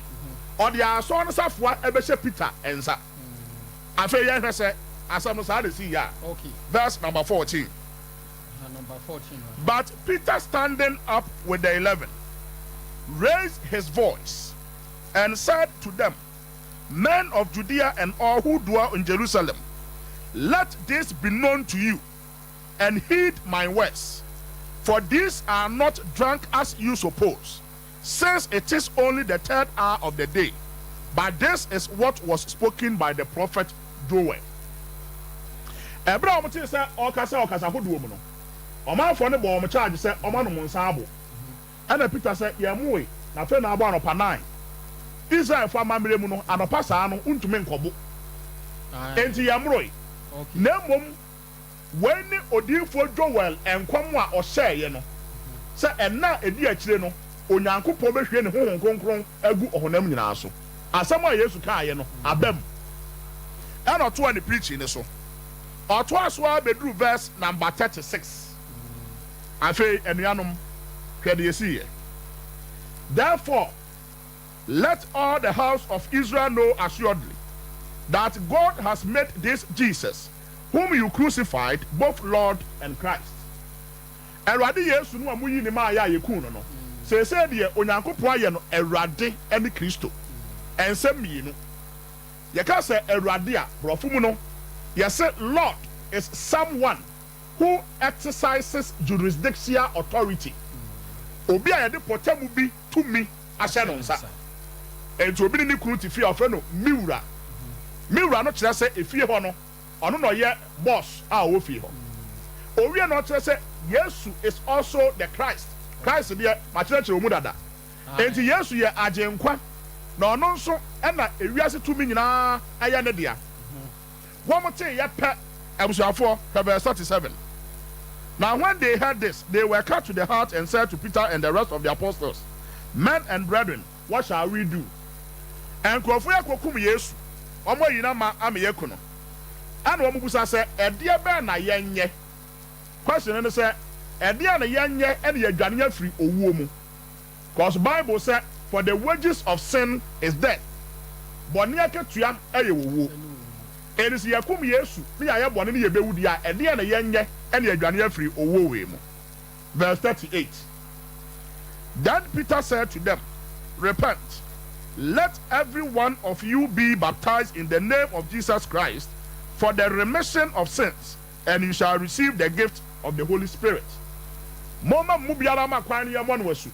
S4: ɔde asɔre no safoa bɛhyɛ Peter nsa. Afei yɛnhwɛ sɛ asɛm no saa na esii a. Verse number 14. But Peter standing up with the 11 raised his voice and said to them, Men of Judea and all who dwell in Jerusalem, let this be known to you, and heed my words. For these are not drunk as you suppose, since it is only the third hour of the day. But this is what was spoken by the prophet Joel. Ɛberɛ a wɔtee sɛ ɔrekasa ɔkasa hodoɔ mu no, ɔmanfoɔ no bɔɔ wɔn charge sɛ wɔanom nsa abo. Ɛnna Peter sɛ, Yɛmmoe, na afei na abɔ anɔpa nnan. Israelfo amammerɛ mu no, anɔpa saa no, wontumi nkɔbo. Enti yɛmmoroe. Na mmom wei ne odiyifoɔ Joel nkɔm a ɔhyɛeɛ no, sɛ nna a ɛdi akyire no, Onyankopɔn bɛhwie ne Honhom Kronkron agu ɔhonam nyinaa so. Asɛm a Yesu kaeɛ no aba mu. Ɛnna ɔtoaa ne preaching no so. Ɔtoaa so ara bɛduruu verse number 36. Afei, anuanom, hwɛ deɛ ɛsiiɛ. Therefore, Let all the house of Israel know assuredly that God has made this Jesus, whom you crucified, both Lord and Christ. Awurade Yesu no a moyii no maeɛ a yɛkuu no no, seesei deɛ Onyankopɔn ayɛ no Awurade ne Kristo. Nsɛm mmienu. Yɛka sɛ Awurade a, borɔfo mu no, yɛse Lord is someone who exercises jurisdictional authority, obi a yɛde pɔtamu bi tumi ahyɛ no nsa. Enti obi ne ne kunu te fie a, wɔfrɛ no me wura. Me wura no kyerɛ sɛ efie hɔ no, ɔno na ɔyɛ boss a ɔwɔ fie hɔ. Owie no ɔkyerɛ sɛ Yesu is also the Christ. Christ deɛ, makyerɛkyerɛ wɔ mu dada. Enti Yesu yɛ Agyenkwa, na ɔno nso na ewiase tumi nyinaa yɛ ne dea. Wɔteeɛ pɛ, abusuafoɔ, hwɛ verse 37. Now when they heard this, they were cut to the heart and said to Peter and the rest of the apostles, Men and brethren, what shall we do? Nkurɔfoɔ yi akɔkum Yesu, wɔayi no ama ama yɛaku no. Ɛna wɔbisa sɛ, Ɛdeɛ bɛn na yɛnyɛ? Question no ne sɛ, ɛdeɛn na yɛnyɛ na yɛadwane afiri owuo mu? Cause bible sɛ for the wages of sin is death, bɔne akatua yɛ owuo. Enti sɛ yɛkum Yesu na yɛayɛ bɔne na yɛbɛwu deɛ a, ɛdeɛn na yɛnyɛ na yɛadwane afiri owuo wei mu? Verse 38 Then Peter said to them, Repent, let every one of you be baptized in the name of Jesus Christ for the remission of sins, and you shall receive the gift of the Holy Spirit. Momma mo mu biara mma kwan no yɛmmɔ no asu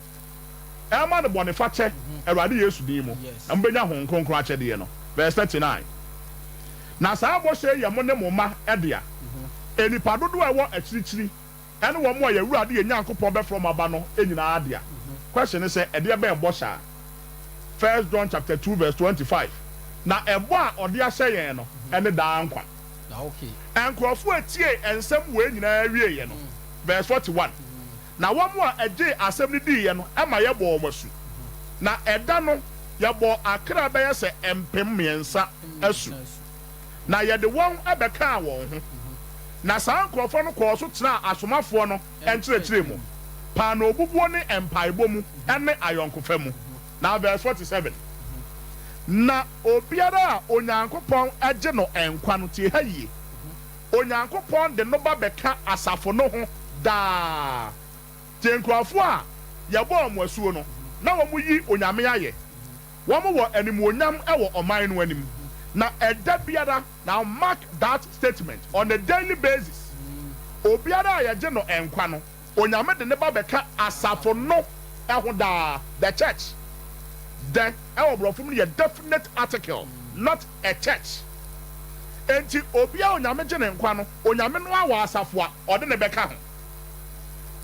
S4: mma no bɔnefakyɛ Awurade Yesu din mu, na mobɛnya Honhom Kronkron akyɛdeɛ no. Verse 39. Na saa bɔhyɛ yi yɛ mo ne mo mma dea, nnipa dodoɔ a ɛwɔ akyirikyiri ne wɔn a yɛn Awurade yɛn Nyankopɔn bɛfrɛ wɔn aba no nyinaa dea. Question ne sɛ, ɛdeɛ bɛn bɔhyɛ a? First John chapter 2 verse 25. Na ɛbɔ a ɔde ahyɛ yɛn no ne daa nkwa. Nkurɔfoɔ a ɛtiee nsɛm wei nyinaa wieeɛ no, verse 41, na wɔn a ɛgyee asɛm no diiɛ no ma yɛbɔɔ wɔn asu, na ɛda no yɛbɔɔ akra bɛyɛ sɛ 3,000 asu, na yɛde wɔn bɛkaa wɔn ho. Na saa nkurɔfoɔ no kɔɔ so tenaa asomafoɔ no nkyerɛkyerɛ mu, paanoobubuo ne mpaebɔ mu ne ayɔnkofa mu. Now verse 47, Na obiara a Onyankopɔn gye no nkwa no, tie ha yie, Onyankopɔn de no ba bɛka asafo no ho daa. Tie nkurɔfoɔ a yɛbɔɔ wɔn asuo no, na wɔyi Onyame ayɛ. Wɔn wɔ animuonyam wɔ ɔman no anim. Na ɛda biara, now mark that statement, on a daily basis, obiara a yɛgye no nkwa no, Onyame de ne ba bɛka asafo no ho daa, the church. The ɛwɔ borɔfo mu no yɛ definite article, not a church. Enti obiara a Onyame gye ne nkwa no, Onyame no ara wɔ asafo a ɔde no bɛka ho.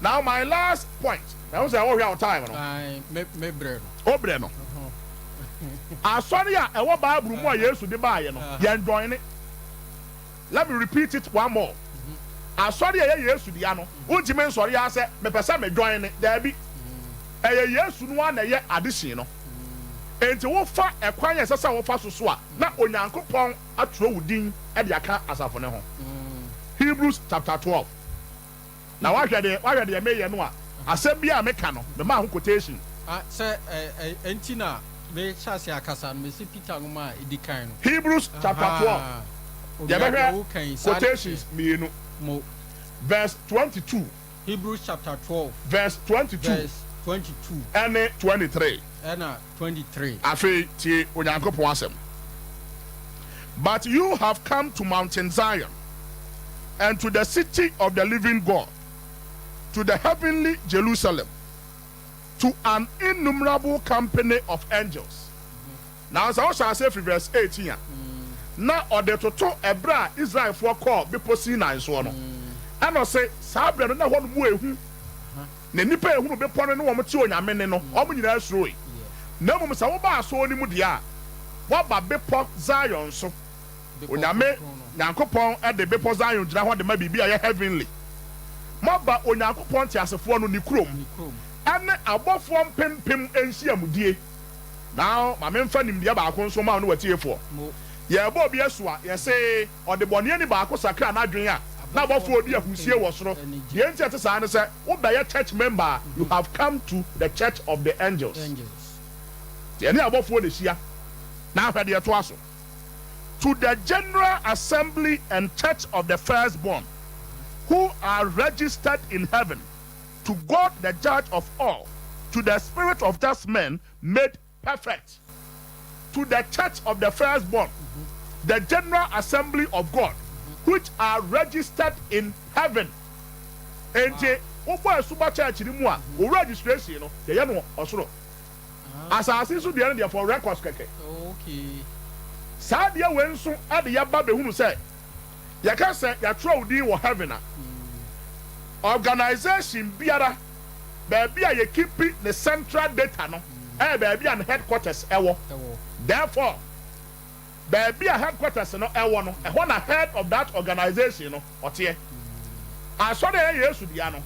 S4: Now my last point, mahu sɛ wohwɛ wo time no.
S1: Ae, me, me brɛ no.
S4: Wo brɛ no. Asɔre a ɛwɔ Bible mu a Yesu de baeɛ no, yɛn joine. Let me repeat it one more, Asɔre a ɛyɛ Yesu dea no, wontumi nsɔre ara sɛ, mepɛ sɛ me join. Daabi. Ɛyɛ Yesu no ara na ɛyɛ adehye no. Enti wofa ɛkwan a ɛsɛ sɛ wofa so so a, na Onyankopɔn atwerɛ wo din de aka asafo no ho. Hebrews chapter 12. Na wahwɛ deɛ wahwɛ deɛ meyɛ no a, asɛm biara a meka no, mema ho quotation.
S1: Ah, sɛ ɛ ɛ ɛnti na me hyɛ ase akasa no, mese Peter nwoma a edi kan no.
S4: Hebrews chapter 12,
S1: Ahaa, onua deɛ
S4: yɛbɛhwɛ
S1: woka yi, saa na ɛteɛ.
S4: quotations mmienu,
S1: Mo.
S4: verse 22.
S1: Hebrews chapter 12.
S4: Verse 22.
S1: Verse 22.
S4: Ɛne 23.
S1: Ɛna 23.
S4: Afei tie Onyankopɔn asɛm. But you have come to Mountain Zion, and to the city of the living God, to the heavenly Jerusalem, to an innumerable company of angels. Now sɛ wohyɛ ase firi verse 18 a, na ɔde toto ɛberɛ a Israelfoɔ kɔɔ Bepɔ Sinai soɔ no. Ɛna ɔse saa berɛ no na ɛhɔ nom ehu, na nnipa a ehunu bepɔ no ne wɔn te Onyame nne no, wɔn nyinaa suroe. Na mmom sɛ woba asɔɔ no mu deɛ a, woaba Bepɔ Zion so. Onyame Nyankopɔn de Bepɔ Zion gyina hɔ de ma biribi a ɛyɛ heavenly. Moaba Onyankopɔn teasefoɔ no ne kurom, ɛne abɔfoɔ mpempem nhyiamudie. Now ma memfa nimdeɛ baako nso mma wo ne w'atiefoɔ. Yɛrebɔ obi asu a, yɛse ɔdebɔneɛni baako sakra n'adwene a, na abɔfoɔ redi ahurusie wɔ soro. Deɛ nti a ɛte saa ne sɛ, wobɛyɛ church member a, you have come to the church of the angels. Nti yɛne abɔfoɔ na ɛhyia. Na ahwɛ deɛ ɛtoa so. To the general assembly and church of the firstborn who are registered in heaven, to God the judge of all, to the spirit of just men made perfect, to the church of the firstborn, the general assembly of God, which are registered in heaven. Enti wobɔ asu ba church no mu a, wo registration no, yɛyɛ no ɔsoro. Asase so deɛ no deɛ for records kɛkɛ. Saa deɛ wei nso de yɛba bɛhunu sɛ yɛka sɛ yɛatwerɛ wo din wɔ heaven a, organisation biara baabi a yɛ keepi ne central data no ɛyɛ baabi a ne headquarters ɛwɔ. Therefore, baabi a headquarters no ɛwɔ no, ɛhɔ na head of that organisation no ɔteɛ. Asɔre a ɛyɛ Yesu dea no,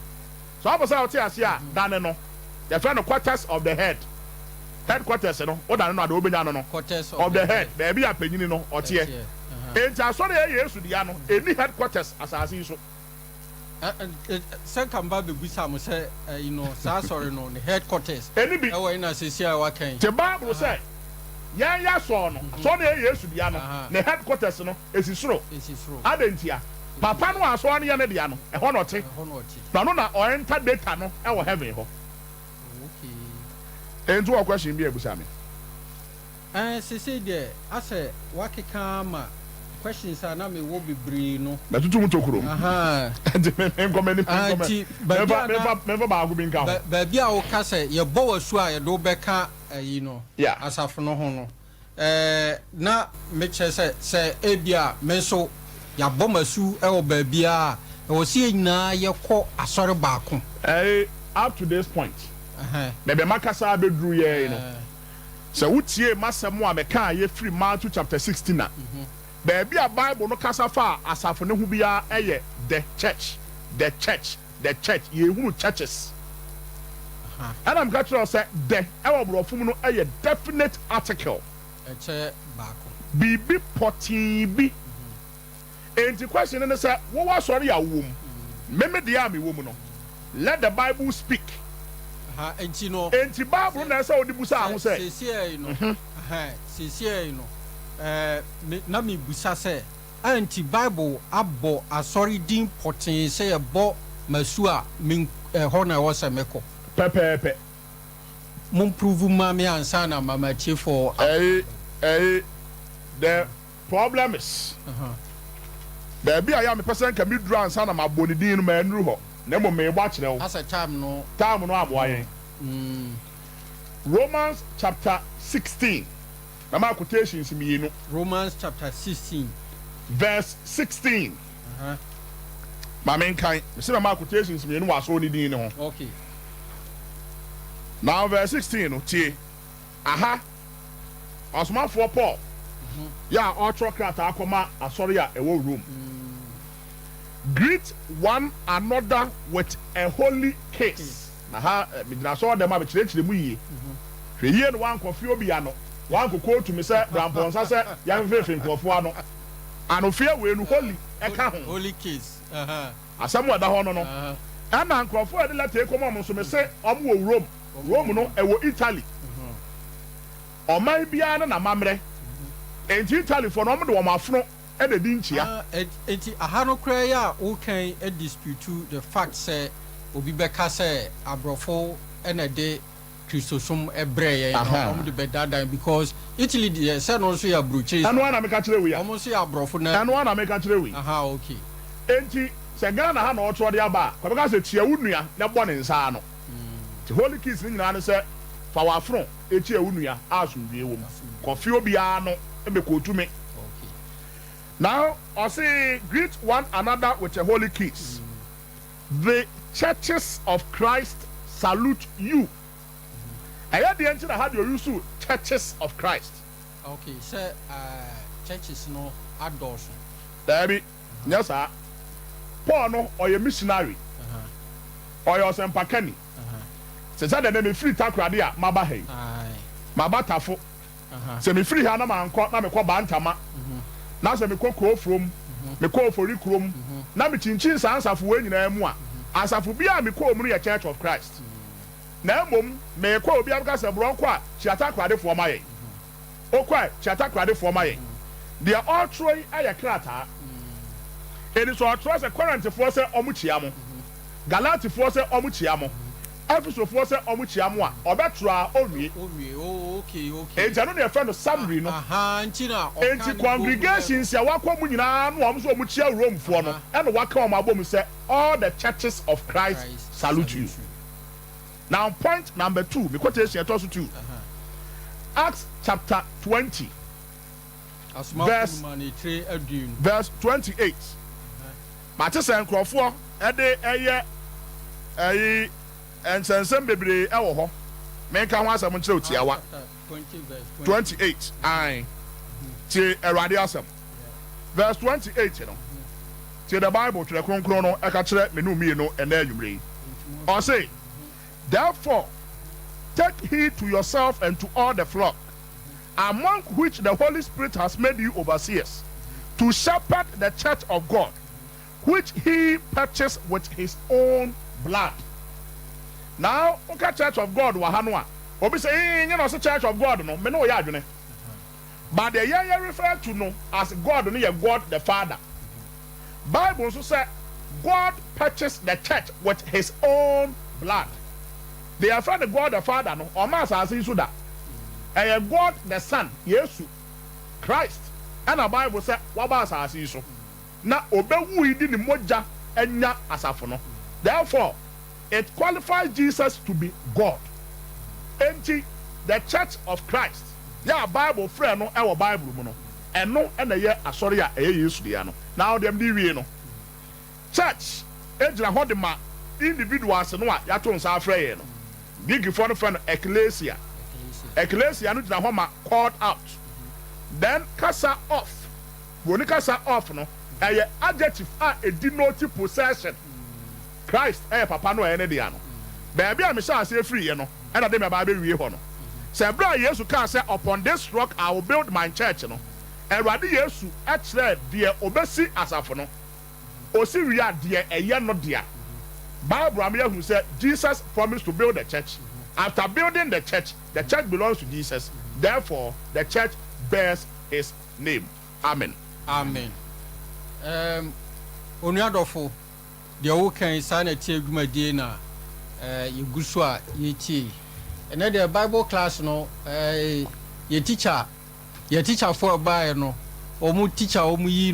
S4: sɛ wopɛ sɛ wote aseɛ a, dane no. Yɛfrɛ no quarters of the head. Headquarters no, wodane no a, deɛ wobɛnya no no, of the head, baabi a panyini no ɔteɛ. Enti asɔre a ɛyɛ Yesu dea no, ɛnni headquarters asase yi so.
S1: Sɛ nka mba bɛbisa mo sɛ ɛyi no, saa asɔre no, ne headquarters
S4: Ɛnni bi.
S1: ɛwɔ he na seesei a waka yi?
S4: Te Bible sɛ, yɛn yɛasɔre no, asɔre no a ɛyɛ Yesu dea no, ne headquarters no, ɛsi soro. Adɛn ntia? Papa no a asɔre no yɛ ne dea no, ɛhɔ na ɔte. Na ɔno na ɔ enter data no wɔ heaven hɔ. Enti wɔ question bi a bisa me?
S1: Ɛɛ sesei deɛ asɛ wakeka ama questions a na mewɔ bebree no.
S4: Matutu mu tokuro.
S1: Ahaa.
S4: Nti me me nkɔ m'anim
S1: Ah,
S4: menkɔ mɛ
S1: nti baabi
S4: memfa
S1: a na
S4: memfa memfa baako bi nka ho.
S1: ba baabi a woka sɛ yɛbɔ w'asu a yɛde wo bɛka ayi no
S4: Yeah.
S1: asafo no ho no. Ɛɛ, na mekyerɛ sɛ, sɛ ebia me nso yɛabɔ me asu wɔ baabiara a, ɛwɔ sɛ yɛn nyinaa yɛkɔ asɔre baako.
S4: Ɛɛ, up to this point, baabi a makasa abɛduru yɛ yi no, sɛ wotiee m'asɛm a mekaeɛ firi Matthew chapter 16 a, baabi a Bible no kasa faa asafo no ho biara yɛ the church, the church. The church, yɛhunu churches. Ɛna meka kyerɛ wo sɛ the ɛwɔ borɔfo mu no yɛ definite article.
S1: Ɛkyɛ baako.
S4: Biribi pɔtee bi. Enti question no ne sɛ, wowɔ asɔre a wowɔ mu, me me deɛ a mewɔ mu no, let the Bible speak.
S1: Enti no.
S4: Enti Bible no na ɛsɛ sɛ wode busa ho sɛ.
S1: Seesei no, seesei no, ɛɛ, na mebisa sɛ. A Enti Bible abɔ asɔre din pɔtee sɛ yɛbɔ m'asu a, me ɛhɔ na ɛwɔ sɛ mekɔ.
S4: Pɛpɛɛpɛ.
S1: Mo prove mma me ansa na ma m'atiefoɔ aba.
S4: Ɛyi ɛyi the problem is baabi a yɛ a mepɛ sɛ nka me duru ansa na mabɔ ne din no mannuru hɔ na mmom merebɔ akyerɛ wo.
S1: Asɛ time no.
S4: Time no ammoa yɛn. Romans chapter 16. Mɛma quotations mmienu.
S1: Romans chapter 16.
S4: Verse 16. Ma menkan. Mese mɛma quotations mmienu wɔ asɔre no din no ho.
S1: Okay.
S4: Now verse 16 no, tie. Aha, ɔsomafoɔ Paul yɛ a ɔretwerɛ krataa kɔma asɔre a ɛwɔ Rome. Greet one another with a holy kiss. Na ha megyina asɔɔdɛm a mekyerɛkyerɛ mu yie. Hwɛ yie na woankɔfe obi ano, woankɔ kootu me sɛ brampɔnsa sɛ yɛmfefe nkurɔfoɔ ano. Anofeɛ wei no holy ɛka ho.
S1: Holy kiss.
S4: Asɛm a ɛda hɔ no no. Ɛna nkurɔfoɔ a yɛde lɛta yi kɔma wɔn nso mese wɔn wɔ Rome. Rome no ɛwɔ Italy. Ɔman biara ne n'amammerɛ. Enti Italyfoɔ no wɔde wɔn afono na ɛdi nkyia.
S1: Ah, enti aha no koraa yi a woka yi dispute the fact sɛ obi bɛka sɛ aborɔfo na ɛde Kristosom brɛɛ yɛn na wɔn de bɛdaadaa yɛn because Italy deɛ sɛ no nso yɛ aburokyire
S4: Ɛno ara na meka kyerɛ wo yi a.
S1: Wɔn nso yɛ aborɔfo na.
S4: Ɛno ara na meka kyerɛ wo yi.
S1: Aha, okay.
S4: Enti sɛ Ghana ha na ɔtwerɛ de aba a, kɔbɛka sɛ kyia wo nua na bɔ ne nsa ano. Nti holy kiss no nyinaa ne sɛ fa w'afono kyia wo nua a asomdwoeɛ wɔ mu. Kɔfe obiara ano mmɛkootu me. Now ɔse greet one another with a holy kiss. The churches of Christ salute you. Ɛyɛ deɛ nti na ha deɛ ɔuse churches of Christ.
S1: Okay, sɛ churches no adɔɔso.
S4: Daabi, nyɛ saa. Paul no ɔyɛ missionary. Ɔyɛ ɔsɛmpakani. Te sɛ deɛ nnɛ mefiri Takoradi a maba ha yi. Maba Tafo. Sɛ mefiri ha na mankɔ na mekɔ Bantama, na sɛ mekɔ Kurofrom, mekɔ Ofori kurom, na mekyinkyin saa nsafo wei nyinaa mu a, asafo biara a mekɔɔ mu no yɛ Church of Christ. Na mmom meekɔ a obiara bɛka sɛ, Borɔ kɔ a, kyia Takoradefoɔ ma yɛn. Okɔ a, kyia Takoradefoɔ ma yɛn. Deɛ ɔretwerɛ yi yɛ krataa. Enti sɛ ɔtwerɛ sɛ Korintifoɔ sɛ wɔkyia mo, Galatifoɔ sɛ wɔkyia mo, Efesofoɔ sɛ wɔkyia mo a, ɔbɛtwerɛ a ɔnwie. Enti ɛno na yɛfrɛ no summary no. Enti congregations a wakɔ mu nyinaa no a wɔn nso wɔkyia Romefoɔ no, ɛna waka wɔn abom sɛ All the churches of Christ salute you. Now point number two, me quotation ɛtɔ so two, Acts chapter 20 verse verse 28. Mate sɛ nkurɔfoɔ ɛde ɛyɛ ɛyi nsɛnsɛm bebree ɛwɔ hɔ. Menka ho asɛm nkyerɛ otiawa. 28 ae tie Awurade asɛm. Verse 28 no, tie the Bible twerɛ kronkron no ɛka kyerɛ me no mmienu ɛnɛ anwummerɛ yi. Ɔse, Therefore take heed to yourself and to all the flock, among which the Holy Spirit has made you overseers, to shepherd the church of God, which he purchased with his own blood. Now, woka church of God wɔ ha no a, obi sɛ, ee, nyɛ na ɔse church of God no, me ne ɔyɛ adwene. But deɛ yɛn yɛ refer to no as God no yɛ God the Father. Bible nso sɛ God purchased the church with his own blood. Deɛ yɛfrɛ no God the Father no, ɔmma asase yi so da. Ɛyɛ God the Son, Yesu Christ, ɛna Bible sɛ waba asase yi so na ɔbɛwui de ne mogya anya asafo no. Therefore, it qualifies Jesus to be God. Enti, the church of Christ, yɛ a Bible frɛ no wɔ Bible mu no, ɛno na ɛyɛ asɔre a ɛyɛ Yesu dea no. Na deɛ mede wie no, church gyina hɔ de ma individuals no a yɛato nsa afrɛ yɛn no. Greekfoɔ no frɛ no ekklesia. Ekklesia no gyina hɔ ma called out. Then kasa of, Buroni kasa of no, ɛyɛ adjective a ɛdenote possession. Christ yɛ papa no a ɛyɛ ne dea no. Baabi a mehyɛɛ aseɛ firiiɛ no na de me aba abɛwie hɔ no. Sɛ berɛ a Yesu kaa sɛ Upon this rock I will build my church no, Awurade Yesu kyerɛɛ deɛ ɔbɛsi asafo no. Ɔsi wie a, deɛ ɛyɛ no dea. Bible ama yɛahunu sɛ Jesus promised to build the church. After building the church, the church belongs to Jesus, therefore the church bears his name. Amen.
S1: Amen. Um, onua dɔfo, deɛ woka yi saa na ɛteɛ dwumadie na eh, yɛgu so a yɛtie yi. Ɛnɛ deɛ Bible class no eh, yɛ teacher, yɛ teacherfoɔ ɛbaeɛ no, wɔn teacher wɔn yi.